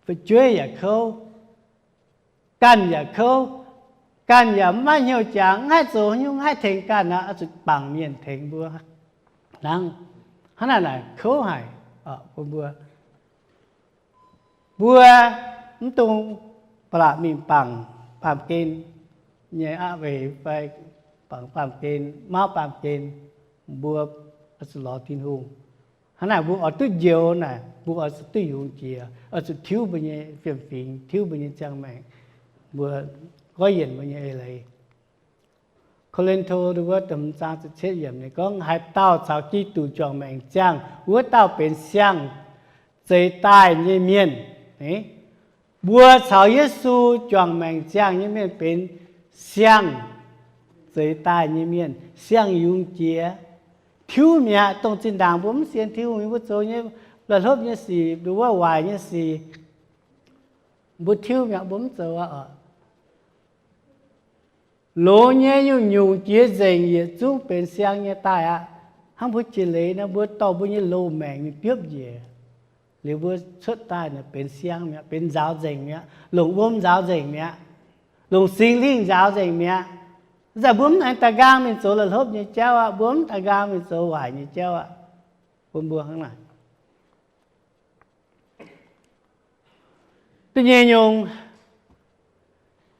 fu'jueiv yaac kouv, ganh yaac kouv, ganh yaac mv maaih hnyouv jangx, mv haih zoux haaix nyungc, mv haih tengx ganh nor, oix zuqc bangc mienh tengx mbuo hnangv. Hnangv naaic naaic kouv haic bun mbuo. Mbuo mv dungx ba'laqc mingh bangc baamh gen nyei aqv, weic fai bangc baamh gen, mauv baamh gen, mbuo oix zuqc lorz Tin-Hungh. Hnangv naaic mbuo oix duqv njoux naaic, mbuo oix zuqc duqv yungz jiex, oix zuqc tiuv mbuo nyei fiem-fingx, tiuv mbuo nyei ziangh maengc, mbuo goiv yienc mbuo nyei eix leiz. Ko^lin^to wuov da'hmz zaang ziepc cietv yiemc ninh gorngv, Haaix dauh caux Giduc juangc maengc ziangh, wuov dauh benx siang-zeix daaih nyei mienh. Mbuo caux Yesu juangc maengc ziangh nyei mienh benx siang-zeix daaih nyei mienh, siang-yungz jiex. Tiuv mi'aqv. Dongh zinh ndaangc mbuo mv sienx Tin-Hungh, mbuo zoux nyei la'hlopv nyei sic, nduov waaic nyei sic, mbuo tiuv mi'aqv, mbuo mv zoux aqv oc. Longx nyei nyungc-nyungc jiex nzengc yietc zungv benx siang nyei daaih aqv. Hnangv mbuo jiex leiz nor, mbuo dorh mbuo nyei loz-maengc mingh biopv njiec, liuz mbuo cuotv daaih naaic benx siang mi'aqv, benx nzaaux nzengc mi'aqv, longc wuom nzaaux nzengc mi'aqv, longc Singx Lingh nzaaux nzengc mi'aqv. Ih zanc mbuo mv aengx daaih nqaang mingh zoux la'hlopv nyei jauv aqv, mbuo mv daaih nqaang mingh zoux waaic nyei jauv aqv. Bun mbuo hnangv naaic. Da'nyeic nyungc,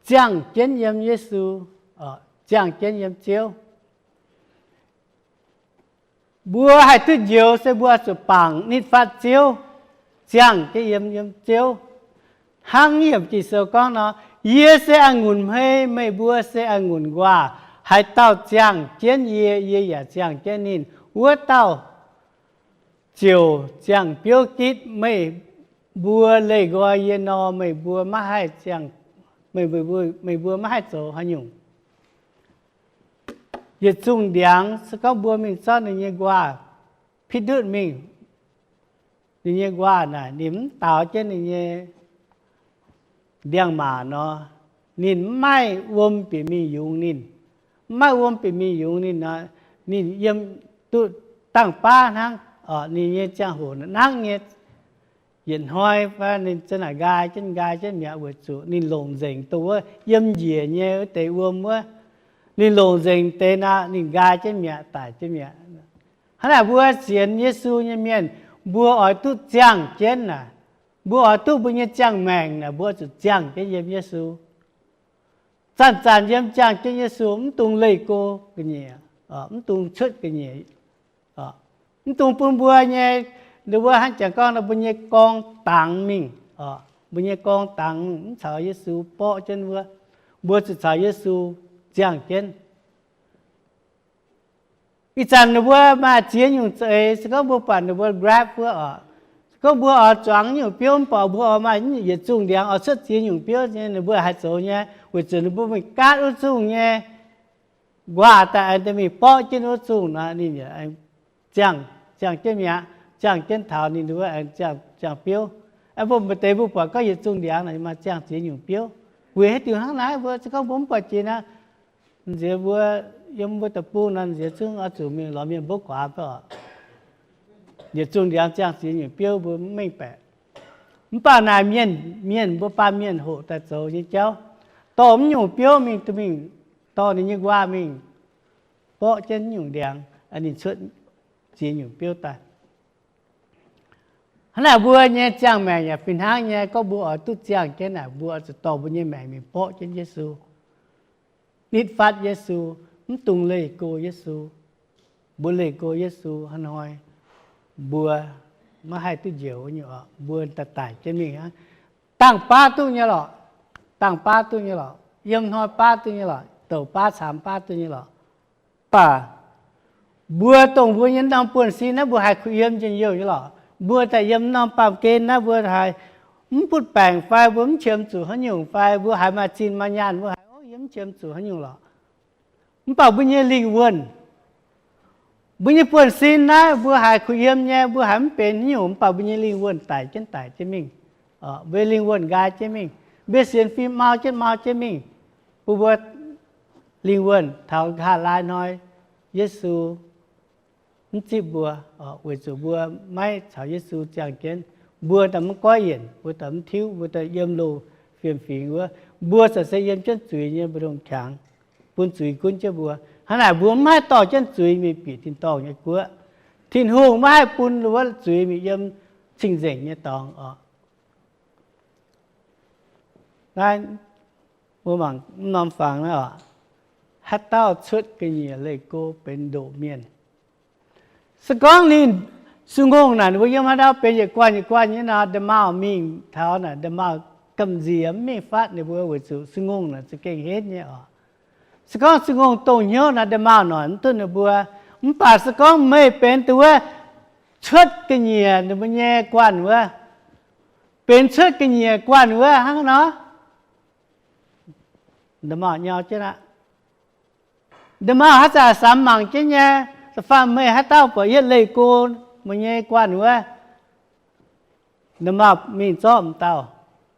ziangh jienv yiem Yesu, ziangh jienv yiem Ziouv. Mbuo haih duqv njoux se mbuo zuqc bangc nitv fatv Ziouv, ziangh jienv yiem, yiem Ziouv. Hnangv yiem Ging-Sou gorngv nor, Yie se a'ngunc hmei, meih mbuo se a'ngunc nquaah. Haaix dauh ziangh jienv yie, yie yaac ziangh jienv ninh, wuov dauh ziouc ziangh biouv gitv. Meih mbuo leih nqoi yie nor, meih mbuo maiv haih, meih mbuo maiv haih zoux haaix nyungc. Yietc zungh ndiangx se gorngv mbuo mingh zorqv ninh nyei nquaah, pitv ndutv mingh, ninh nyei nquaah naaic ninh mv daaux jienv ninh nyei ndiangx-maac nor, ninh mv maaih wuom bieqc mingh yungz ninh. Mv maaih wuom bieqc mingh yungz ninh nor, ninh yiem duqv dangh baav hnangv. Ninh nyei ziangh hoc nangv nyei, yietc hnoi fai ninh za'naaic nqaai jienv, nqaai jienv mi'aqv, weic zuqc ninh longc nzengc dongh wuov yiem njiec nyei wuov deix wuom wuov. Ninh longc nzengc deix nor, ninh nqaai jienv mi'aqv, daic jienv mi'aqv. Hnangv naaic mbuo sienx Yesu nyei mienh, mbuo oix duqv ziangh jienv naaic, mbuo oix duqv mbuo nyei ziangh maengc naaic, mbuo zuqc ziangh jienv yiem Yesu. Zanc-zanc yiem ziangh jienv Yesu, mv dungx leih go ga'nyiec, mv dungx cuotv ga'nyiec. Mv dungx bun mbuo nyei, ninh mbuo hnangv jangx gorngv nor, mbuo nyei gorngv dangx mingh, mbuo nyei gorngv dangx mingh, mv caux Yesu borqv jienv wuov, mbuo zuqc caux Yesu ziangh jienv. Ih zanc ninh mbuo maaih ziex nyungc za'eix, se gorngv mbuo buatc ninh mbuo Grab wuov oc, se gorngv mbuo oix zuangx nyungc biouv mv baac mbuo oix maaih yietc zungh ndiangx oix cuotv ziex nyungc biouv nyei, ninh mbuo haih zoux nyei, weic zuqc ninh mbuo mingh gaatv wuov zungh nyei nquaah daaih aengx mingh borqv jienv wuov zungh nor, ninh ziangh, ziangh jienv mi'aqv, ziangh jienv taux ninh mbuo aengx ziangh biouv. Mbuo maaih deix mbuo buatc gorngv yietc zungh ndiangx maaih ziangh ziex nyungc biouv. Weic haaix diuc hnangv naaiv? Mbuo se gorngv mbuo mv buatc jiex nor, nziex mbuo, yiem mbuo deic-bung nor, nziex zungv oix zuqc mingh lorz mienh mbouv guaax oc. Yietc zungh ndiangx ziangh ziex nyungc biouv mbuo mv mengh baeqc. Mv baac naaic mienh, mienh mbuo baamh mienh hoqc daaih zoux nyei jauv, dorh mv nyungc biouv mingh, mingh dorh ninh nyei nquaah mingh borqv jienv mv nyungc ndiangx, ninh cuotv ziex nyungc biouv daaih. Hnangv naaic mbuo nyei ziangh maengc yaac fih hnangv nyei. Gorngv mbuo oix duqv ziangh jienv naaic, mbuo oix zuqc dorh mbuo nyei maengc mingh borqv jienv Yesu, nitv fatv Yesu, mv dungx leih go Yesu. Mbuo leih go Yesu hnangv hnoi, mbuo maiv haih duqv njoux nyei oc. Mbuo daaih daic jienv mingh aqv. Dangh baav duqv nyei lorqc, dangh baav duqv nyei lorqc, yiem hnoi baav duqv nyei lorqc, douc baav caamx baav duqv nyei lorqc. Mv baac mbuo dongh mbuo nyei norm buonv-sin naaiv mbuo haiz kuh yiem njien-youh nyei lorqc. Mbuo daaih yiem norm baamh gen naaiv mbuo haiz mv butv baengc fai mbuo mv qiemx zuqc haaix nyungc fai mbuo haiz maaih zinh maaih nyaanh mbuo haiz, o, yie mv qiemx zuqc haaix nyungc lorqc. Mv baac mbuo nyei lingh wuonh, mbuo nyei buonv-sin naaiv mbuo haiz kuh yiem nyei, mbuo haiz mv benx haaix nyungc, mv baac mbuo nyei lingh wuonh daic jienv daic jienv mingh. Mbuo lingh wuonh nqaai jienv mingh, mbuo sienx fim mau jienv mau jienv mingh. Bun mbuo lingh wuonh taux nqa'haav laai hnoi, Yesu mv zipv mbuo, weic zuqc mbuo maiv caux Yesu ziangh jienv. Mbuo daaih mv goiv yienc, mbuo daaih mv tiuv, mbuo daaih yiem loz fiem-fingx wuov, mbuo corc se yiem jienv zuiz nyei mbu'ndongx qangx, bun zuiz gunv jienv mbuo. Hnangv naaic mbuo mv haih dorh jienv zuiz mingh bieqc tin-dorngh nyei guoqv. Tin-Hungh maiv haih bun wuov zuiz mingh yiem cing-nzengc nyei dorngx oc. Naaiv mbuo mangc mv norm fangx naaiv oc, haaix dauh cuotv ga'nyiec leih go benx ndoqc mienh. Se gorngv ninh, se ngongh naaic ninh mbuo yiem haaix ndau benx yietc guanh yietc guanh nyei nor, nda'maauh mingh taux naaic nda'maauh gamh nziex mv mingh fatv ninh mbuo weic zuqc se ngongh naaic za'gengh henv nyei oc. Se gorngv se ngongh dongh hnyouv naaic nda'maauh noic mv duqv ninh mbuo. Mv baac se gorngv meih benx dongh wuov cuotv ga'nyiec ninh mbuo nyei guanh wuov, benx cuotv ga'nyiec guanh wuov hnangv nor, nda'maauh nyau jienv aqv. Nda'maauh haaix zanc samx mangc jienv nyei, da'faanh meih haaix dauh buatc yietv leih go meih nyei guanh wuov, nda'maauh mingh zorqv m'dauh,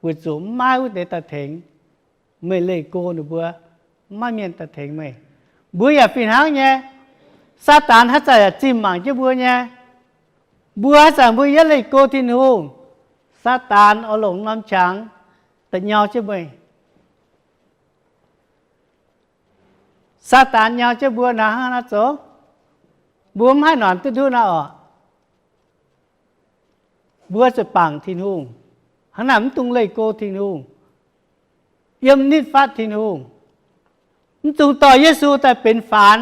weic zuqc mv maaih wuov deix daaih tengx. Meih leih go ninh mbuo, mv maaih mienh daaih tengx meih. Mbuo yaac fih hnangv nyei. Saadaan haaix zanc yaac zimh mangc jienv mbuo nyei. Mbuo haaix zanc mbuo yietv leih go Tin-Hungh, Saadaan oix longc norm qangx daaih nyau jienv meih. Saadaan nyau jienv mbuo nor hnangv naaiv zoux, mbuo mv haih nonc duqv nduqv naaiv oc. Mbuo zuqc bangc Tin-Hungh. Hnangv naaic mv dungx leih go Tin-Hungh, yiem nitv fatv Tin-Hungh. Mv dungx dorh Yesu daaih benx faanx,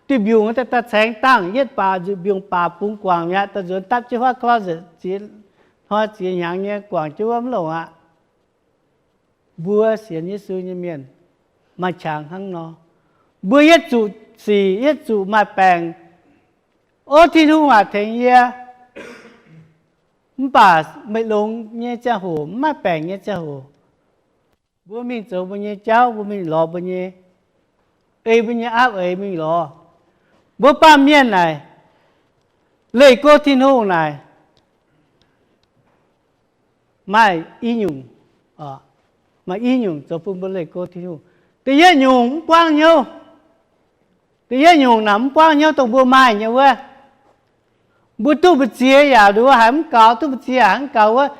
duih mbiungc daaih, daaih caengx dangh, yietv baac nzuqc mbiungc baac bungx guangc mi'aqv, daaih nzuonx dapv jienv huaav closet, ziex hnoi ziex hnyangx nyei guangc jienv wuov mv longc aqv. Mbuo sienx Yesu nyei mienh maaih qangx hnangv nor. Mbuo yietv zuqc sic, yietv zuqc maaih baengc, o, Tin-Hungh aac, tengx yie. Mv baac meih longx nyei ziangh hoc, mv maaih baengc nyei ziangh hoc, mbuo mingh zoux mbuo nyei jauv, mbuo mingh lorz mbuo nyei, ei mbuo nyei aapv eix mingh lorz. Mbuo baamh mienh naaic, leih go Tin-Hungh naaic, maaih i nyungc, maaih i nyungc zoux bun mbuo leih go Tin-Hungh. Da'yietv nyungc mv buangv hnyouv. Da'yietv nyungc naaic mv buangv hnyouv dongh mbuo maaih nyei wuov. Mbuo duqv mbu'ziex yaac nduov haiz mv gaux, duqv mbu'ziex yaac mv gaux wuov.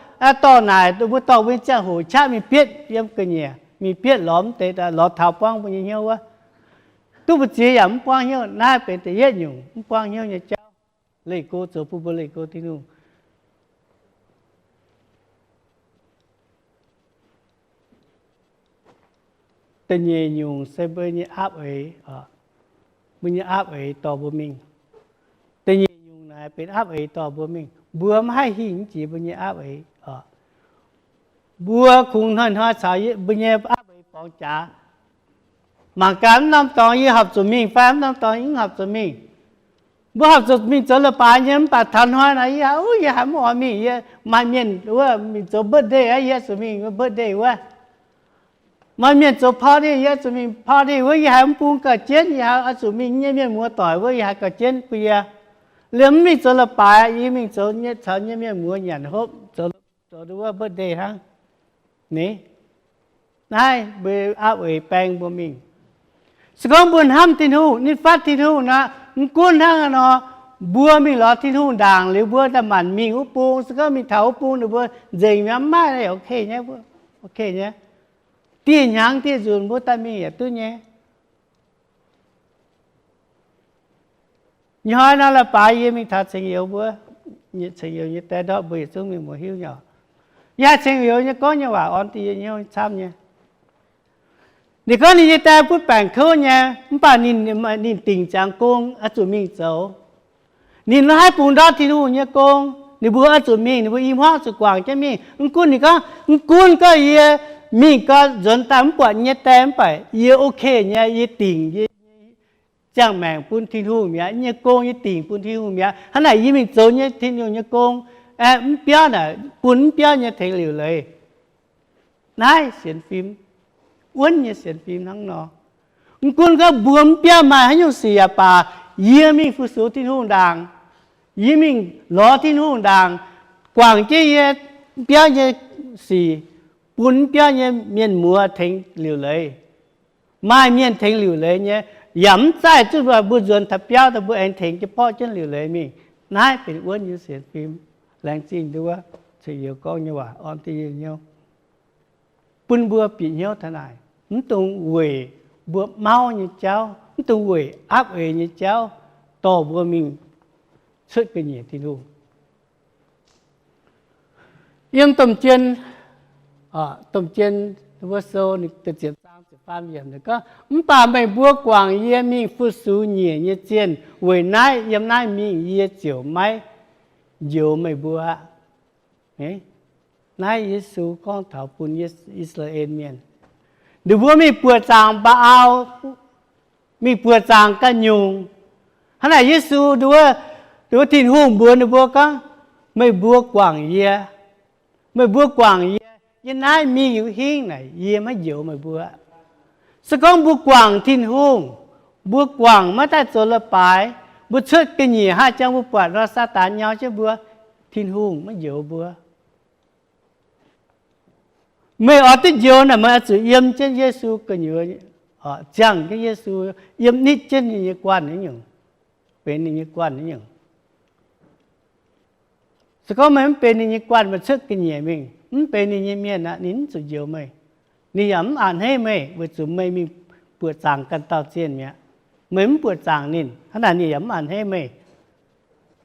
Dorh naaic mbuo dorh mbuo nyei ziangh hoc qaqv mingh bietv yiem ga'nyiec, mingh bietv lorz mv deix, lorz taux buangv mbuo nyei hnyouv wuov. Duqv mbu'ziex yaac mv buangv hnyouv. Naaiv benx da'yietv nyungc mv buangv hnyouv nyei jauv. Leih go zoux bun mbuo leih go Tin-Hungh. Da'nyeic nyungc se mbuo nyei aapv eix, mbuo nyei aapv eix dorh mbuo mingh. Da'nyeic nyungc naaiv benx aapv eix dorh mbuo mingh. Mbuo maiv haih hingh jiex mbuo nyei aapv eix oc. Mbuo kungx hnoi-hnoi caux mbuo nyei aapv eix borngz jaax. Mangc gaax, mv norm dorngx yie horpc zuqc mingh fai mv norm dorngx yie mv horpc zuqc mingh. Mbuo horpc zuqc mingh zoux leiz-baaix nyei, mv baac taux hnoi naaiv yie, yie haiz mv oix mingh. Yie maaih mienh wuov mingh zoux birthday aqv, yie zuqc mingh birthday wuov. Maaih mienh zoux party, yie zuqc mingh party wuov. Yie haiz mv bung gauh jienv, yie haiz oix zuqc mingh nyei mienh muoz doic wuov, yie haiz gauh jienv bun yie. Liemh mv mingh zoux leiz-baaix, yie mingh zoux nyei caux nyei mienh muoz nyanc hopv, zoux, zoux wuov birthday hnangv. Ni, naaiv mbuo aapv eix baeng mbuo mingh. Se gorngv mbuo hnamv Tin-Hungh, ninh fatv Tin-Hungh nor, mv gunv hnangv haaix nor, mbuo mingh lorz Tin-Hungh ndaangc liuz, mbuo daaih maanc mingh wuov bung. Se gorngv mingh taux wuov bung ninh mbuo nzengc mi'aqv, mv maaih, ok nyei, ok nyei. Dieh hnyangx dieh nzunc mbuo daaih mingh yaac duqv nyei. Ih hnoi nor, leiz-baaix yie mingh taux ceng youz mbuo, ceng youz nyei die ndortv mbuo yietc zungv mienh muoz hiuv nyei. Yie haiz ceng youz nyei gorngv nyei waac orn deix yie hnyouv camv nyei. Ninh gorngv ninh nyei die butv baengc kouv nyei, mv baac ninh, ninh dingc ziangx gong oix zuqc mingh zoux. Ninh la'haiv bungx ndortv Tin-Hungh nyei gong, ninh mbuo oix zuqc mingh, ninh mbuo i hmuangv zuqc guangc jienv mingh. Mv gunv ninh gorngv, mv gunv gorngv yie mingh gau nzuonx daaih mv buatc nyei die, mv baac yie ok nyei, yie dingc yie ziangh maengc bun Tin-Hungh mi'aqv, yie nyei gong yie dingc bun Tin-Hungh mi'aqv. Hnangv naaic yie mingh zoux nyei Tin-Hungh nyei gong, aeqv, mv biauv naaic bun mv biauv nyei tengx liuc leiz. Naaiv sienx fim, wuonv nyei sienx fim hnangv nor. Mv gunv gorngv mbuo mv biauv maaih haaix nyungc sic yaac baac, yie mingh fu-sux Tin-Hungh ndaangc, yie mingh lorz Tin-Hungh ndaangc, guangc jienv yie mv biauv nyei sic, bun mv biauv nyei mienh muoz tengx liuc leiz. Maaih mienh tengx liuc leiz nyei, yaac mv zaih zuqc mbuo nzuonx taux biauv daaih mbuo aengx tengx jienv borqv jienv liuc leiz mingh. Naaiv benx wuonv nyei sienx fim. Laengz zingh nduov ceng youz gorngv nyei waac orn deix yie hnyouv, bun mbuo bieqc hnyouv taux naaic, mv dungx weic mbuo mauv nyei jauv, mv dungx weic aapv eix nyei jauv dorh mbuo mingh cuotv ga'nyiec Tin-Hungh. Yiem Domh Jien, Domh Jien wuov sou, ziepc zaang ziepc faam yiemc gorngv, mv baac meih mbuo guangc yie mingh fu-sux nyiec nyei zienh, weic naaiv yiem naaiv mingh yie ziouc maiv njoux meih mbuo aqv. Naaiv Yesu gorngv taux bun I^saa^laa^en Mienh, ninh mbuo mingh buoqc zaangc Mbaa^aal, mingh buoqc zaangc ganh nyungc. Hnangv naaic Yesu, nduov, nduov Tin-Hungh mbuox ninh mbuo gorngv, meih mbuo guangc yie, meih mbuo guangc yie, yie naaiv mingh hingv naaic yie maiv njoux meih mbuo. Se gorngv mbuo guangc Tin-Hungh, mbuo guangc maiv daaih zoux leiz-baaix, mbuo cuotv ga'nyiec haih jangx mbuo buatc nor, Saadaan nyau jienv mbuo, Tin-Hungh maiv njoux mbuo. Meih oix duqv njoux naaic, meih oix zuqc yiem jienv Yesu gu'nyuoz, ziangh jienv Yesu, yiem nitv jienv ninh nyei guanh nyei nyungc, benx ninh nyei guanh nyei nyungc. Se gorngv meih mv benx ninh nyei guanh, meih cuotv ga'nyiec mingh, mv benx ninh nyei mienh aqv, ninh mv zuqc njoux meih. Ninh yaac mv a'hneiv meih weic zuqc meih mingh buoqc zaangc ganh dauh zienh mi'aqv. Meih mv buoqc zaangc ninh, hnangv naaic ninh yaac mv a'hneiv meih,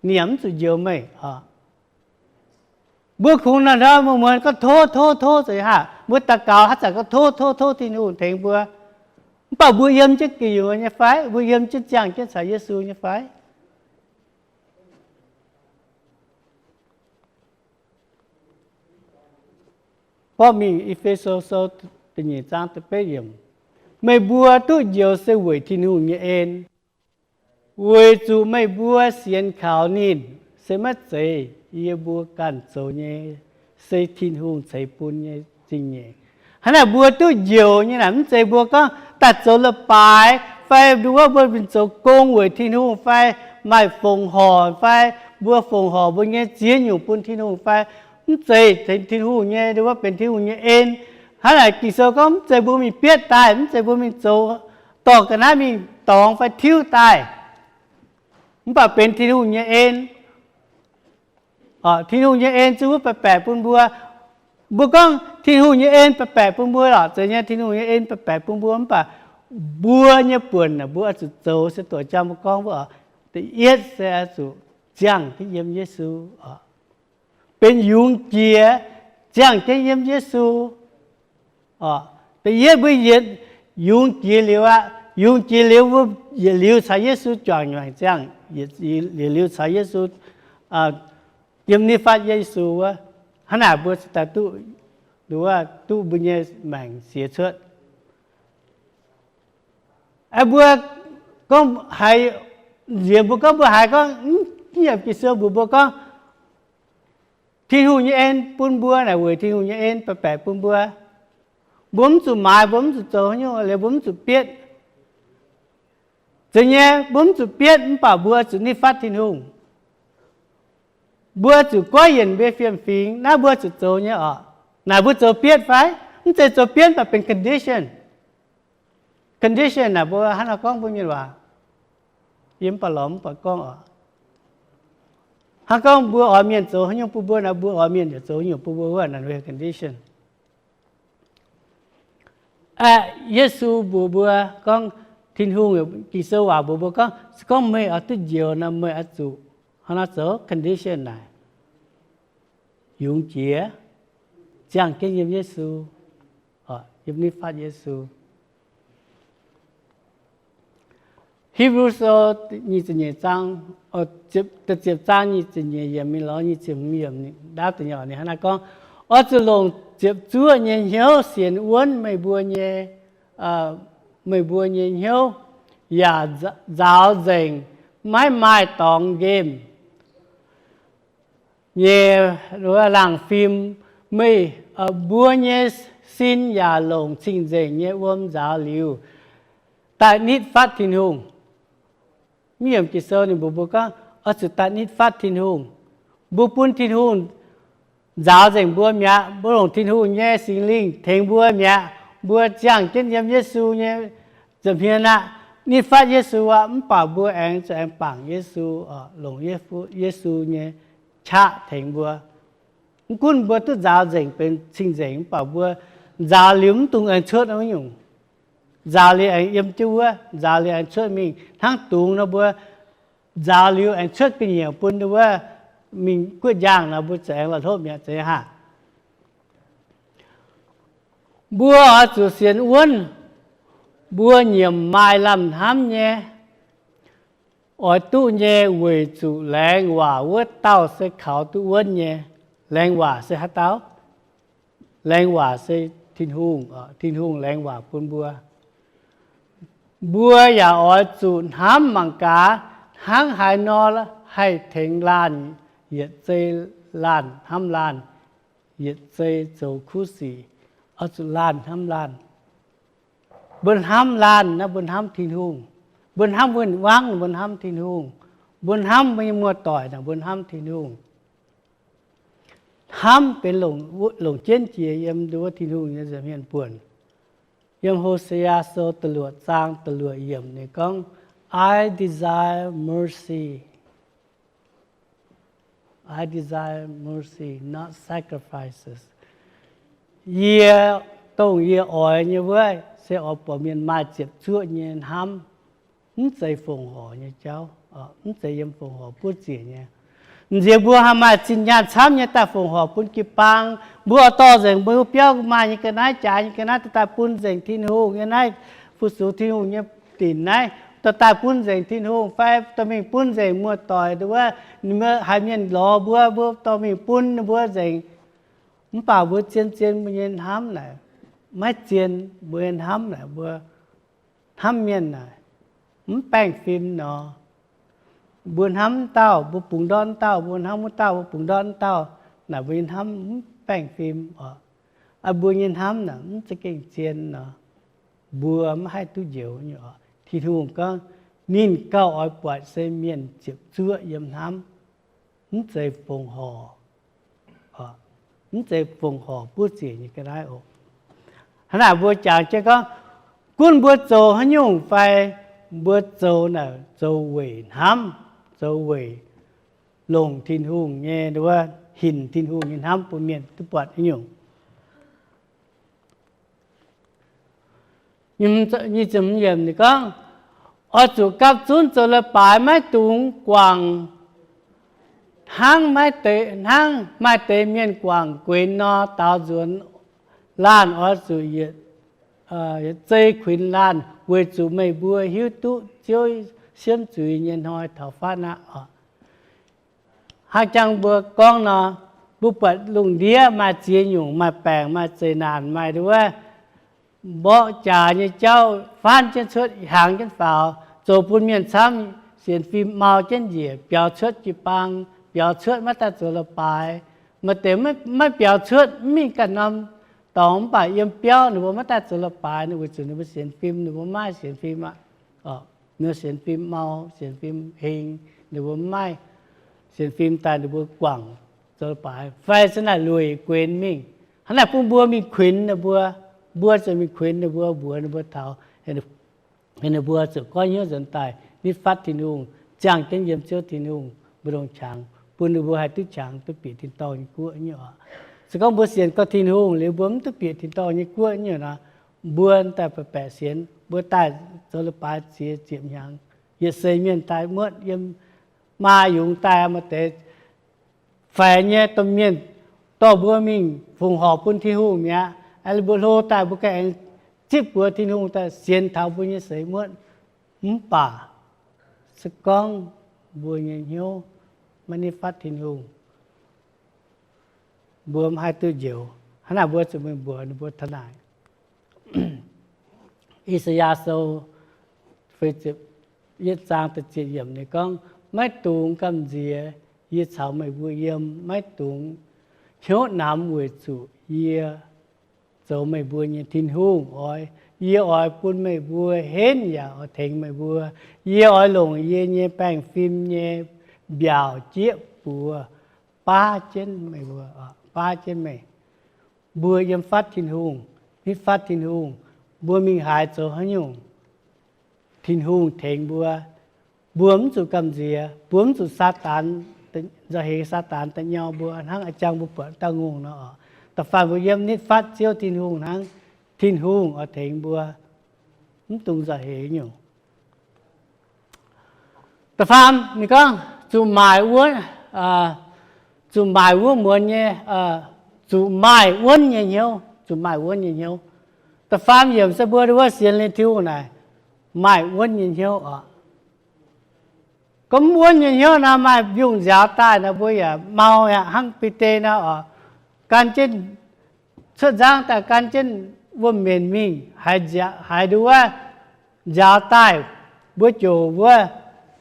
ninh yaac mv zuqc njoux meih. Mbuo kungx nor, muonz-muonz gorngv tov, tov, tov, za'gengh mbuo daux gaux haaix zanc gorngv tov, tov, tov Tin-Hungh tengx mbuo. Mv baac mbuo yiem jienv gu'nyuoz nyei fai? Mbuo yiem jienv ziangh jienv caux Yesu nyei fai? Borqv mingh E^fe^so Sou da'nyeic zaang da'betv yiemc, meih mbuo duqv njoux se weic Tin-Hungh nyei en, weic zuqc meih mbuo sienx kaux ninh. Se maiv zeiz yie mbuo ganh zoux nyei, se Tin-Hungh ceix bun nyei zingh nyeic. Hnangv naaic mbuo duqv njoux nyei naaic, mv zeiz mbuo gorngv daaih zoux leiz-baaix fai nduov mbuo mingh zoux gong weic Tin-Hungh fai maaih fongc horc fai mbuo fongc horc mbuo nyei ziex nyungc bun Tin-Hungh fai, mv zeiz Tin-Hungh nyei nduov benx Tin-Hungh nyei en. Hnangv naaic Ging-Sou gorngv mv zeiz mbuo mingh bietv daaih, mv zeiz mbuo mingh zoux dorh ga'naaiv mingh dorngx fai tiuv daaih, mv baac benx Tin-Hungh nyei en. Tin-Hungh nyei en zuqc wuov baeqc baeqc bun mbuo. Mbuo gorngv Tin-Hungh nyei en baeqc baeqc bun mbuo lorqc, zeiz nyei, Tin-Hungh nyei en baeqc baeqc bun mbuo, mv baac mbuo nyei buonc naaic mbuo oix zuqc zoux se doqc jang mbuo gorngv wuov oc. Da'yietv se oix zuqc ziangh jienv yiem Yesu oc, benx yungz jiex ziangh jienv yiem Yesu. Da'yietv mbuo yietc yungz jiex liuz aqv. Yungz jiex liuz mbuo yietc liuz caux Yesu juangc nyuoqc ziangh, yietc liuz caux Yesu yiem nitv fatv Yesu wuov, hnangv naaic mbuo cingx daaih duqv, duqv mbuo nyei maengc siex cuotv. Mbuo gorngv haiz, nziex mbuo gorngv mbuo haiz gorngv, mv nyiemc Ging-Sou mbuox mbuo gorngv, Tin-Hungh nyei en bun mbuo naaic weic Tin-Hungh nyei en baeqc baeqc bun mbuo. Mbuo mv zuqc maaiz, mbuo mv zuqc zoux haaix nyungc, liuz mbuo mv zuqc bietv. Zeiz nyei, mbuo mv zuqc bietv mv baac mbuo zuqc nitv fatv Tin-Hungh. Mbuo zuqc goiv yienc mbuo fiem-fingx, naaiv mbuo zuqc zoux nyei oc. Naaic mbuo zoux bietv fai? Mv zeiz zoux bietv, mv baac benx condition. Condition naaic mbuo hnangv naaiv gorngv mbuo mienh waac, yie mv baac lorz mv buatc gorngv oc. Hnangv gorngv mbuo oix mienh zoux haaix nyungc bun mbuo naaic, mbuo oix mienh yaac zoux nyungc bun mbuo wuov naaic, condition. Aeqv, Yesu mbuox mbuo gorngv, Tin-Hungh, Ging-Sou waac mbuox mbuo gorngv, se gorngv meih oix duqv njoux nor, meih oix zuqc hnangv naaiv zoux, condition naaic, yungz jiex, ziangh jienv yiem Yesu, yiem nitv fatv Yesu. Hipv^lu Sou nyic ziepc nyeic zaang, ziepc zaang nyic ziepc nyeic yiemc mingh lorz nyic ziepc hmz yiemc, ndaauv da'nyeic ninh hnangv naaiv gorngv, Oix zuqc longc ziepc zuoqv nyei hnyouv sienx wuonv meih mbuo nyei, meih mbuo nyei hnyouv, yaac nzaaux nzengc maiv maaih dorngx nqemh nyei laangh fim. Meih, mbuo nyei sin yaac longc cing-nzengc nyei wuom nzaaux liuz, daaih nitv fatv Tin-Hungh. Mv yiemc Ging-Sou ninh mbuox mbuo gorngv, oix zuqc daaih nitv fatv Tin-Hungh. Mbuo bun Tin-Hungh nzaaux nzengc mbuo mi'aqv. Mbuo longc Tin-Hungh nyei Singx Lingh tengx mbuo mi'aqv. Mbuo ziangh jienv yiem Yesu nyei nza'hmien aqv, nitv fatv Yesu aqv. Mv baac mbuo aengx zuqc aengx bangc Yesu, longc Yesu nyei qaqv tengx mbuo. Mv gunv mbuo duqv nzaaux nzengc benx cing-nzengc, mv baac mbuo nzaaux liuz mv dungx aengx cuotv wuov nyungc. Nzaaux liuz aengx yiem jienv wuov, nzaaux liuz aengx cuotv mingh. Hnangv dungz nor mbuo nzaaux liuz aengx cuotv ga'nyiec bun wuov mingh guoqv njang nor, mbuo zuqc aengx la'hlopv mi'aqv, zeiz hnangv. Mbuo oix zuqc sienx wuonv mbuo nyiemc maaih lamh hnamv nyei, oix duqv nyei, weic zuqc laengz waac wuov dauh se kaux duqv wuonv nyei. Laengz waac se haaix dauh? Laengz waac se Tin-Hungh. Tin-Hungh laengz waac bun mbuo. Mbuo yaac oix zuqc hnamv mangc gaax, hnangv haaix nor haih tengx laanh, yietc zei laanh hnamv laanh, yietc zei zoux kuv sic, oix zuqc laanh hnamv laanh. Mbuo hnamv laanh naaiv, mbuo hnamv Tin-Hungh. Mbuo hnamv wuonh wangv, mbuo hnamv Tin-Hungh. Mbuo hnamv mbuo nyei muoz-doic naaic, mbuo hnamv Tin-Hungh. Hnamv benx longc jienv jiex yiem wuov Tin-Hungh nyei nza'hmien buonc. Yiem Hosea Sou da'luoqc zaang da'luoqc yiemc ninh gorngv, I desire mercy. I desire mercy, not sacrifices. Yie, dongh yie oix nyei wuov se oix buatc mienh maaih ziepc zuoqv nyei hnamv, mv zeiz fongc horc nyei jauv, mv zeiz yiem fongc horc buov ziec nyei. Nziex mbuo haih maaih zinh nyaanh camv nyei daaih fongc horc bun jiu-baang. Mbuo oix dorh nzengc mbuo biauv maaih nyei ga'naaiv, jaaix nyei ga'naaiv, daaih bun nzengc Tin-Hungh nyei naaiv, fu-sux Tin-Hungh nyei dinc naaiv, dorh daaih bun nzengc Tin-Hungh fai dorh mingh bun nzengc muoz-doic wuov, ninh mbuo haiz mienh lorz mbuo, mbuo dorh mingh bun ninh mbuo nzengc. Mv baac mbuo zien-zien mbuo nyei hnamv naaic, maiv zien. Mbuo nyei hnamv naaic, mbuo hnamv mienh naaic, mv baengh fim nor. Mbuo hnamv wuov dauh, mbuo bungx ndortv wuov dauh, mbuo hnamv wuov dauh, mbuo bungx ndortv wuov dauh, naaic mbuo nyei hnamv mv baengh fim oc. Mbuo nyei hnamv naaic mv za'gengh zien nor, mbuo maiv haih duqv njoux nyei oc. Tin-Hungh gorngv, ninh gauh oix buatc se mienh ziepc zuoqv yiem hnamv, mv zeiz fongc horc, mv zeiz fongc horc buov ziec nyei ga'naaiv oc. Hnangv naaic mbuo jangx jienv gorngv, gunv mbuo zoux haaix nyungc fai, mbuo zoux naaic zoux weic hnamv, zoux weic longc Tin-Hungh nyei wuov, hinc Tin-Hungh nyei hnamv bun mienh duqv buatc haaix nyungc. Nyic ziepc hmz yiemc ninh gorngv, oix zuqc gapv zunv zoux leiz-baaix, maiv dungx guangc hnangv maiv deix, hnangv maaih deix mienh guangc guenx nor, daaux nzuonx laanh oix zuqc yietc zei kuinx laanh, weic zuqc meih mbuo hiuv duqv Ziouv siemv zuiz nyei hnoi taux fatv aqv oc. Hnangv jang mbuo gorngv nor, mbuo buatc lungh ndiev maaih ziex nyungc, maaih baengc, maaih zeqc naanc, maaih nduov mborqv jaax nyei jauv faanv jienv cuotv, hiaangx jienv faaux, zoux bun mienh camv sienx fim mau jienv njiec, biaux cuotv jiu-baang, biaux cuotv maiv daaih zoux leiz-baaix. Maaih deix maiv biaux cuotv, mv mingh ganh norm dorngx, mv baac yiem biauv ninh mbuo maiv daaih zoux leiz-baaix, ninh weic zuqc ninh mbuo sienx fim, ninh mbuo maiv maaih sienx fim aqv. Ninh mbuo sienx fim mau, sienx fim heng, ninh mbuo maiv maaih sienx fim daaih ninh mbuo guangc zoux leiz-baaix fai se naaic lueic guenx mingh. Hnangv naaic bun mbuo mingh kuinx ninh mbuo, mbuo ziouc mingh kuinx ninh mbuo, mbuox ninh mbuo taux, ninh mbuo ziouc goiv hnyouv nzuonx daaih nitv fatv Tin-Hungh, ziangh jienv yiem Ziouv Tin-Hungh mbu'ndongx qangx, bun ninh mbuo haih duqv qangx duqv bieqc tin-dorngh nyei guoqv nyei oc. Se gorngv mbuo sienx gorngv Tin-Hungh liuz mbuo mv duqv bieqc tin-dorngh nyei guoqv nyei nor, mbuo daaih baeqc baeqc sienx, mbuo daaih zoux leiz-baaix ziex ziepc hnyangx, yietc seix mienh daaih muotv yiem maa yungz daaih maaih deix faix nyei domh mienh dorh mbuo mingh fongc horc bun Tin-Hungh mi'aqv. Mbuo hlo daaih mbuo ganh aengx zipv buoz Tin-Hungh daaih sienx taux mbuo nyei seix muotv. Mv baac se gorngv mbuo nyei hnyouv maiv nitv fatv Tin-Hungh, mbuo mv haih duqv njoux. Hnangv naaic mbuo zuqc mingh mbuox ninh mbuo taux naaic. I^saa^yaa Sou yietv zaang da'ziepc yiemc ninh gorngv, maiv dungx gamh nziex yie caux meih mbuo yiem, maiv dungx hnyouv namx weic zuqc yie zoux meih mbuo nyei Tin-Hungh oc. Yie oix bun meih mbuo henv yaac oix tengx meih mbuo. Yie oix longc yie nyei baengh fim nyei mbiaauc jieqv buoz baav jienv meih mbuo, baav jienv meih mbuo yiem fatv Tin-Hungh, nitv fatv Tin-Hungh. Mbuo mingh haaix zoux haaix nyungc, Tin-Hungh tengx mbuo. Mbuo mv zuqc gamh nziex, mbuo mv zuqc Saadaan, nzauh heix Saadaan da'nyau mbuo hnangv a'jang mbuo buatc dauh ngongh nor oc. Da'faanh mbuo yiem nitv fatv Ziouv Tin-Hungh hnangv, Tin-Hungh oix tengx mbuo, mv dungx nzauh heix nyungc. Da'faam ninh gorngv, zuqc maaic wuov, zuqc maaic wuov muonz nyei, zuqc maaih wuonv nyei hnyouv, zuqc maaih wuonv nyei hnyouv. Da'faam yiemc se mbuo wuov sienx liuz Tin-Hungh naaic, maaih wuonv nyei hnyouv oc. Gorngv mv wuonv nyei hnyouv nor, maaih mbiungc nziaaux daaih nor, mbuo yaac mau aqv. Hnangv Bide nor oc, gan jienv cuotv nzangv daaih gan jienv wuom-mbenc mingh, haiz nduov nziaaux daaih, mbuo ziouc wuov,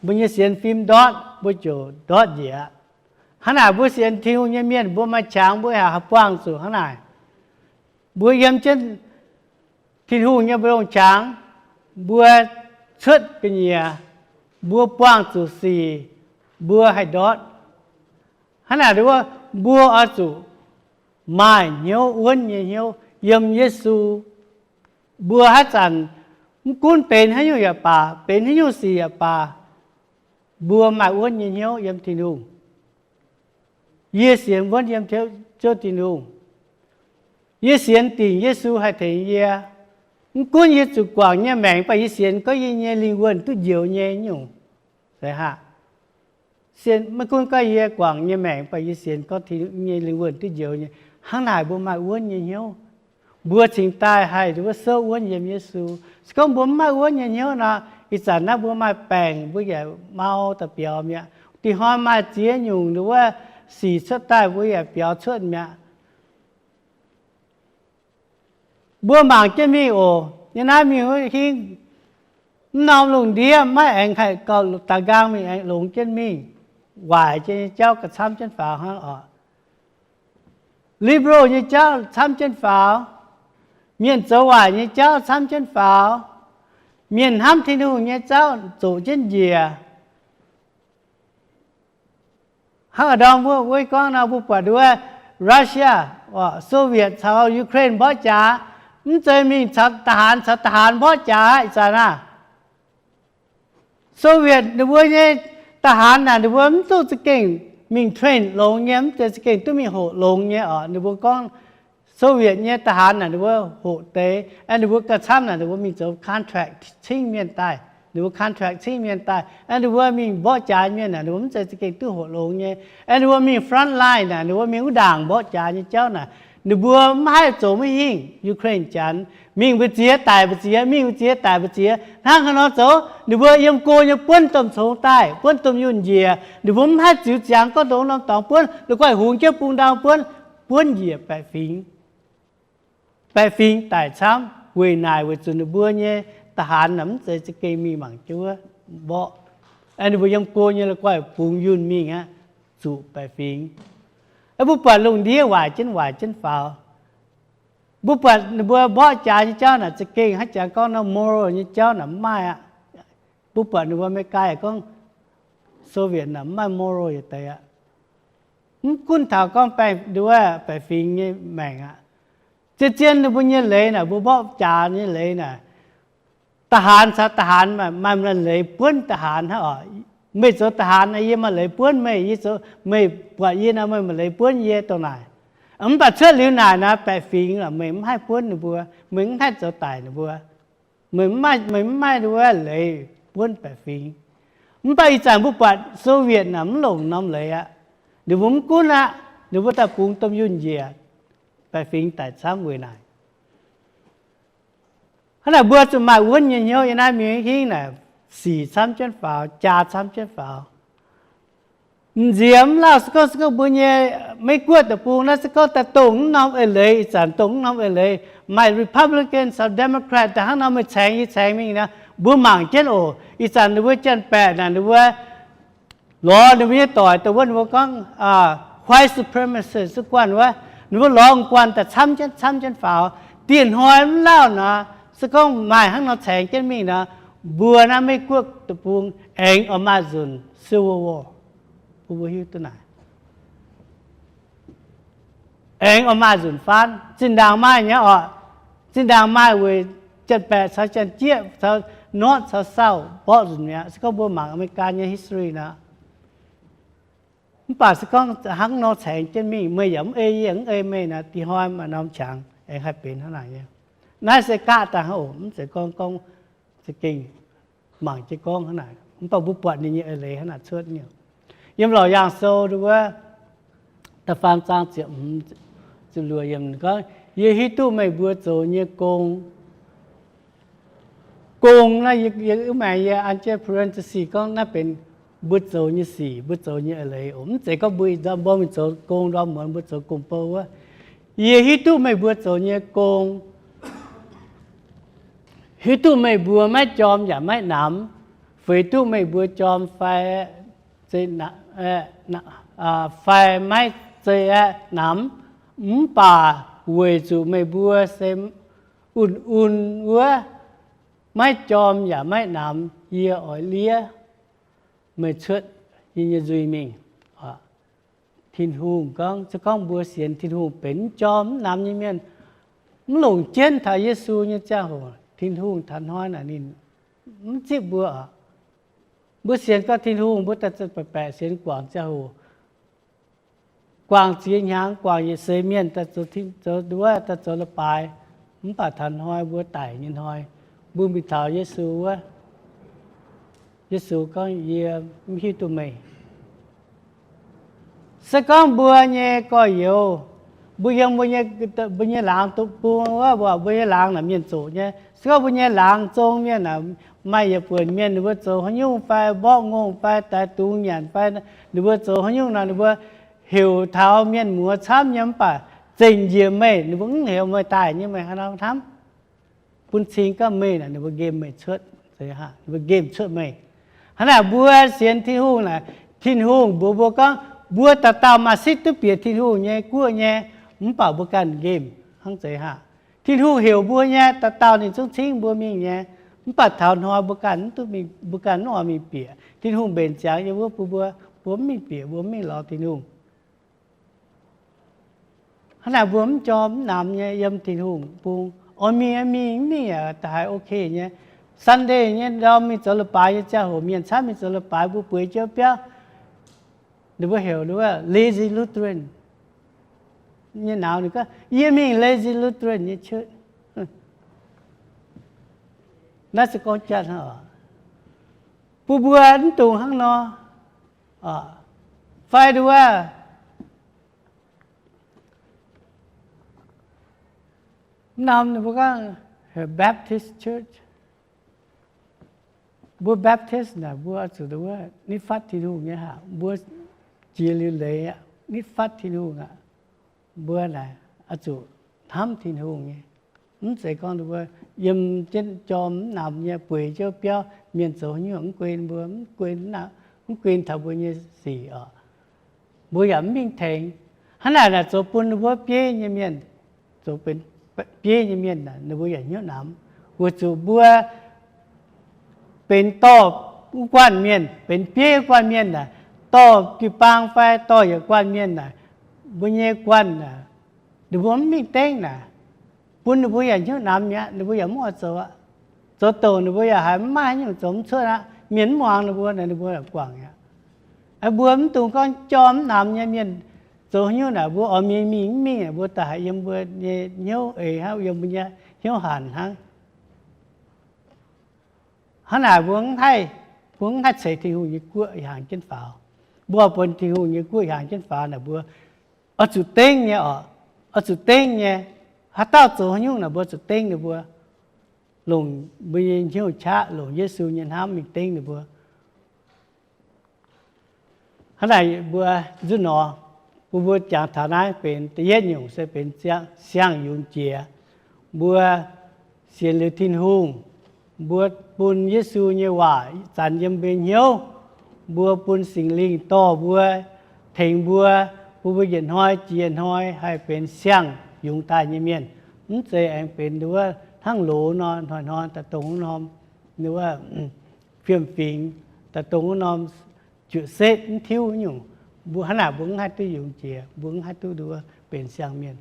mbuo nyei sienx fim ndortv, mbuo ziouc ndortv njiec. Hnangv naaic mbuo sienx Tin-Hungh nyei mienh, mbuo maaih qangx mbuo yaac haih buangh zuqc hnangv naaic. Mbuo yiem jienv Tin-Hungh nyei mbu'ndongx qangx, mbuo cuotv ga'nyiec, mbuo buangh zuqc sic, mbuo haih ndortv. Hnangv naaic nduov, mbuo oix zuqc maaih hnyouv wuonv nyei hnyouv yiem Yesu. Mbuo haaix zanc mv gunv benx haaix nyungc yaac baac, benx haaix nyungc sic yaac baac, mbuo maaih wuonv nyei hnyouv yiem Tin-Hungh. Yie sienx wuonv yiem Ziouv Tin-Hungh. Yie sienx dingc Yesu haih tengx yie. Mv gunv yie zuqc guangc nyei maengc, mv baac yie sienx gorngv yie nyei lingh wuonh duqv njoux nyei nyungc. Maiv gunv gorngv yie guangc nyei maengc, mv baac yie sienx gorngv Tin-Hungh nyei lingh wuonh duqv njoux nyei. Hnangv naaic mbuo maaih wuonv nyei hnyouv. Mbuo cingx daaih haih wuov souv wuonv yiem Yesu. Se gorngv mbuo mv maaih wuonv nyei hnyouv nor, ih zanc naaiv mbuo maaih baengc mbuo yaac mau daaih biaux mi'aqv. Dih hnoi maaih ziex nyungc wuov sic cuotv daaih mbuo yaac biaux cuotv mi'aqv. Mbuo mangc jienv mingh oc. Yie naaiv mingh wuov hingv, mv norm lungh ndiev maiv aengx haih gauh da'nqaang mingh, aengx longx jienv mingh. Waaic jienv nyei jauv gauh camv jienv faaux hnangv oc. Liberal nyei jauv camv jienv faaux. Mienh zoux waaic nyei jauv camv jienv faaux. Mienh hnamv Tin-Hungh nyei jauv zoqc jienv njiec. Hnangv a'ndorm wuov gorngv nor, mbuo buatc wuov Russia, Soviet caux Ukraine mborqv jaax, mv zeiz mingh caux ทหาร caux ทหาร mborqv jaax ih zanc aah. Soviet ninh mbuo nyei ทหาร naaic ninh mbuo mv duqv za'gengh mingh train longx nyei, mv zeiz za'gengh duqv mingh hoqc longx nyei oc. Ninh mbuo gorngv Soviet nyei ทหาร naaic ninh mbuo hoqc deix, aeqv, ninh mbuo gauh camv naaic ninh mbuo mingh zoux contract cingv mienh daaih, ninh mbuo contract cingv mienh daaih, aeqv, ninh mbuo mingh mborqv jaax mienh naaic ninh mbuo mv zeiz za'gengh duqv hoqc longx nyei, aeqv, ninh mbuo mingh front line naaic ninh mbuo mingh wuov ndaangc mborqv jaax nyei jauv naaic, Ninh mbuo mv haih zoux maiv hingh. Ukraine Janx mingh mbu'ziex daic mbu'ziex, mingh mbu'ziex daic mbu'ziex. Hnangv haaix nor zoux? Ninh mbuo yiem go nyei buonv domh congx daaih, buonv domh yunh njiec. Ninh mbuo mv haih ziux ziangx gorngv dongh norm dorngx buonv, la'guaih hungx jienv bung ndau buonv, buonv njiec baeqc fingx. Baeqc fingx daic camv weic naaic, weic zuqc ninh mbuo nyei da'haanx naaic mv zeiz za'gengh mingh mangc jienv wuov mborqv. Ninh mbuo yiem go nyei la'guaih bungx yunh mingh aqv, zuqc baeqc fingx. Mbuo buatc lungh ndiev waaic jienv waaic jienv faaux. Mbuo buatc ninh mbuo mborqv jaax nyei jauv naaic za'gengh hnangv jaax gorngv nor moral nyei jauv naaic mv maaih aqv. Mbuo buatc ninh mbuo America gorngv Soviet naaic mv maaih moral yietc deix aqv. Mv gunv taux gorngv baeqc, nduov, baeqc fingx nyei maengc aqv. Zien-zien ninh mbuo nyei leiz naaic, mbuo mborqv jaax nyei leiz naaic, da'haanx caux da'haanx maaih, maaih leiz buonv da'haanx hnangv oc. Meih zoux da'haanx, yie maaih leiz buonv meih, yie zoux, meih buatc yie nor meih maaih leiz buonv yie dongh naaic. Mv baac cuotv liuz naaic nor, baeqc fingx meih mv haih buonv ninh mbuo, meih mv haih zoux daic ninh mbuo. Meih mv maaih, meih mv maaih nduov leiz buonv baeqc fingx. Mv baac ih zanc mbuo buatc Soviet naaic mv longc norm leiz aqv. Ninh mbuo mv gunv aqv, ninh mbuo daaih bungx domh yunh njiec, baeqc fingx daic camv weic naaic. Hnangv naaic mbuo zuqc maaih wuonv nyei hnyouv yiem naaiv mingh hingv naaic, sic camv jienv faaux, jaa camv jienv faaux. M'nziex mv lauh se gorngv, se gorngv mbuo nyei Meiv-Guoqv deic-bung naaiv se gorngv daaih dongh mv norm eix leiz, ih zanc dongh mv norm eix leiz, maaih Republican caux Democrat daaih hnangv nor meih caengx yie caengx mingh nor, mbuo mangc jienv oc. Ih zanc ninh mbuo janx-baeqc naaic ninh mbuo lorz ninh mbuo nyei doic dongh wuov ninh mbuo gorngv white supremacist se guanh wuov, ninh mbuo lorz guanh daaih camv jienv camv jienv faaux. Dieh hnoi mv lauh nor, se gorngv maaih hnangv nor caengx jienv mingh nor, mbuo naaiv Meiv-Guoqv deic-bung aengx oix maaih nzunc civil war. Mbuo, mbuo hiuv duqv naaic. Aengx oix maaih nzunc faanv. Zinh ndaangc maaih nyei oc. Zinh ndaangc maaih weic janx-baeqc caux janx-jieqv caux north caux south mborqv nzunc mi'aqv. Se gorngv mbuo mangc America nyei history nor, mv baac se gorngv hnangv nor caengx jienv mingh, meih yaac mv ei yie, yie mv ei meih nor, dih hnoi maaih norm qangx aengx haih benx hnangv naaic nyei. Naaiv se gaqv daaih hnangv oc, mv zeiz gorngv, gorngv za'gengh mangc jienv gorngv hnangv naaic. Mv baac mbuo buatc ninh nyei eix leiz hnangv naaic cuotv nyei. Yiem Laauc Yaangh Sou wuov, da'faam zaang ziepc hmz, ziepc luoqc yiemc gorngv, yie hiuv duqv meih mbuo zoux nyei gong. Gong naaiv, yie, yie, maengx yie an jienv parenthesis gorngv naaiv benx mbuo zoux nyei sic, mbuo zoux nyei eix leiz oc. Mv zeiz gorngv mbuo ih ndorm mbuo mingh zoux gong ndorm muonz mbuo zoux gong-bou wuov. Yie hiuv duqv meih mbuo zoux nyei gong, hiuv duqv meih mbuo maiv jorm yaac maiv namx, feix duqv meih mbuo jorm fai, fai maiv zei aeqv, namx. Mv baac weic zuqc meih mbuo se un-un wuov, maiv jorm yaac maiv namx, yie oix liev meih cuotv yie nyei nzuih mingh. Tin-Hungh gorngv, se gorngv mbuo sienx Tin-Hungh benx mv jorm mv namx nyei mienh, mv longc jienv taux Yesu nyei ziangh hoc, Tin-Hungh taux hnoi naaic ninh mv zipv mbuo oc. Mbuo sienx gorngv Tin-Hungh, mbuo daaih baeqc sienx guangc ziangh hoc, guangc ziex hnyangx, guangc yietc seix mienh, zoux wuov daaih zoux leiz-baaix, mv baac taux hnoi mbuo daic nyei hnoi, mbuo mingh taux Yesu wuov, Yesu gorngv, yie mv hiuv duqv meih. Se gorngv mbuo nyei gorx-youz, mbuo yiem mbuo nyei, mbuo nyei laangz deic-bung wuov, mbuo nyei laangz naaic mienh zoqc nyei. Se gorngv mbuo nyei laangz zong mienh naaic, maaih yietc buonc mienh ninh mbuo zoux haaix nyungc fai mborqv ngongh fai daix dungz nyanc fai ninh mbuo zoux haaix nyungc nor, ninh mbuo heuc taux mienh muoz camv nyei, mv baac zengc njiec meih, ninh mbuo mv heuc meih daaih nyei, meih haaix nor hnamv? Bun cing gaax meih naaic, ninh mbuo nqemh meih cuotv, ninh mbuo nqemh cuotv meih. Hnangv naaic mbuo sienx Tin-Hungh naaic, Tin-Hungh mbuox mbuo gorngv, mbuo dauh dauh maaih sitv duqv bieqc Tin-Hungh nyei guoqv nyei, mv baac mbuo ganh nqemh hnangv zeiz haic. Tin-Hungh heuc mbuo nyei, dauh dauh ninh zungv cingv mbuo mingh nyei, mv baac taux hnoi mbuo ganh mv duqv mingh, mbuo ganh mv oix mingh bieqc. Tin-Hungh mbenc ziangx yiem wuov bun mbuo, mbuo mv mingh bieqc, mbuo mv mingh lorz Tin-Hungh. Hnangv naaic mbuo mv jorm mv namx nyei yiem Tin-Hungh bung. Oix mingh, mingh, mv mingh yaac haiz ok nyei. Sunday nyei ndorm mingh zoux leiz-baaix nyei ziangh hoc, mienh camv mingh zoux leiz-baaix, mbuo bueix jienv biauv, ninh mbuo heuc ninh wuov lazy Lutheran nyei nauz, ninh gorngv, yie mingh lazy Lutheran nyei church. Naaiv se gorngv jatv hnangv oc. Bun mbuo mv dungx hnangv nor. Fai nduov, Mv norm ninh mbuo gorngv Baptist Church. Mbuo Baptist naaic mbuo oix zuqc nitv fatv Tin-Hungh nyei haic. Mbuo jiex liuz leiz aqv, nitv fatv Tin-Hungh aqv. Mbuo naaic oix zuqc hnamv Tin-Hungh nyei. Mv zeiz gorngv ninh mbuo yiem jienv jorm mv namx nyei bueix jienv biauv mienh zoux haaix nyungc mv gun mbuo, mv gun, mv gun taux mbuo nyei sic oc. Mbuo yaac mv mingh tengx. Hnangv naaic naaic zoux bun ninh mbuo bieiv nyei mienh, zoux benx bieiv nyei mienh naaic ninh mbuo yaac hnyouv namx. Weic zuqc mbuo benx dorh wuov guanh mienh, benx bieiv wuov guanh mienh naaic, dorh jiu-baang fai dorh yietc guanh mienh naaic, mbuo nyei guanh naaic, ninh mbuo mv mingh dengv naaic, bun ninh mbuo yaac hnyouv namx mi'aqv, ninh mbuo yaac mv oix zoux aqv. Zoux douc ninh mbuo yaac haiz mv maaih haaix nyungc zoux mv cuotv aqv. Mienh mv muangx ninh mbuo naaic, ninh mbuo yaac guangc mi'aqv. Mbuo mv dungx gorngv jorm mv namx nyei mienh zoux haaix nyungc naaic, mbuo oix mingh mingh mv mingh, mbuo daaih haiz yiem mbuo nyei hnyouv eix hnangv, yiem mbuo nyei hnyouv hanc hnangv. Hnangv naaic mbuo mv haih, mbuo mv haih ceix Tin-Hungh nyei guoqv hiaangx jienv faaux. Mbuo bun Tin-Hungh nyei guoqv hiaangx jienv faaux naaic mbuo oix zuqc dengv nyei oc, oix zuqc dengv nyei. Haaix dauh zoux haaix nyungc naaic mbuo zuqc dengv ninh mbuo, longc mbuo nyei hnyouv qaqv, longc Yesu nyei hnamv mingh dengv ninh mbuo. Hnangv naaic mbuo nzunc nor, bun mbuo jangx taux naaiv benx da'yietv nyungc se benx siang-yungz jiex. Mbuo sienx liuz Tin-Hungh, mbuo bun Yesu nyei waac zanc yiem mbuo hnyouv, mbuo bun Singx Lingh dorh mbuo, tengx mbuo, bun mbuo yietc hnoi jiex yietc hnoi haih benx siang-yungz daaih nyei mienh. Mv zeiz aengx benx nduov hnangv loz nor, hnoi-hnoi daaih dongh wuov norm, wuov fiem-fingx, daaih dongh wuov norm juoqc setv mv tiuv nyungc. Mbuo hnangv naaic mbuo mv haih duqv yungz jiex, mbuo mv haih duqv nduov benx siang mienh.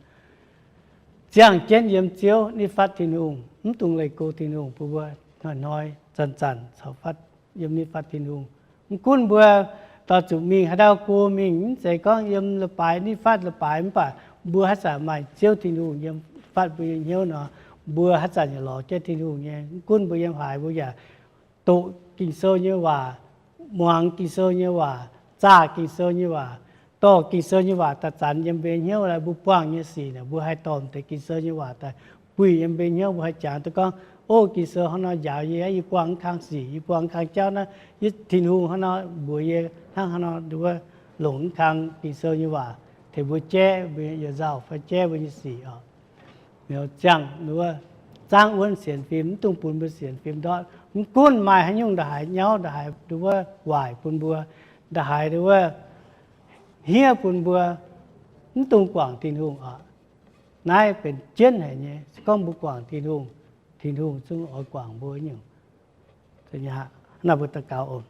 Ziangh jienv yiem Ziouv nitv fatv Tin-Hungh, mv dungx leih go Tin-Hungh, bun mbuo hnoi-hnoi zanc-zanc caux fatv yiem nitv fatv Tin-Hungh. Mv gunv mbuo dorh zuqc mingh haaix ndau go mingh, mv zeiz gorngv yiem leiz-baaix nitv fatv leiz-baaix, mv baac mbuo haaix zanc maaih Ziouv Tin-Hungh yiem fatv mbuo nyei hnyouv nor, mbuo haaix zanc yaac lorz jienv Tin-Hungh nyei. Mv gunv mbuo yiem haaix, mbuo yaac doqc Ging-Sou nyei waac, muangx Ging-Sou nyei waac, zaah Ging-Sou nyei waac, dorh Ging-Sou nyei waac daaih zanc yiem mbuo nyei hnyouv. Mbuo buangh nyei sic naaic, mbuo haih dorh deix Ging-Sou nyei waac daaih buih yiem mbuo nyei hnyouv. Mbuo haih jangx duqv gorngv, O, Ging-Sou hnangv nor njaaux yie, yie buangh mv kang sic, yie buangh mv kang jauv naaiv, yie Tin-Hungh hnangv nor mbuox yie hnangv haaix nor, nduov longc mv kang Ging-Sou nyei waac tengx mbuo jaiv mbuo nyei nzauh fai jaiv mbuo nyei sic oc. Ziangh nduov zaangv wuonv sienx fim, mv dungx bun mbuo sienx fim ndortv. Mv gunv maaih haaix nyungc nda'haaix nyauv, nda'haaix nduov waaic bun mbuo, nda'haaix nduov hniev bun mbuo, mv dungx guangc Tin-Hungh oc. Naaiv benx jienv haic nyei. Se gorngv mbuo guangc Tin-Hungh, Tin-Hungh zungv oix guangc mbuo nyungc. Naaiv mbuo daux gaux oc.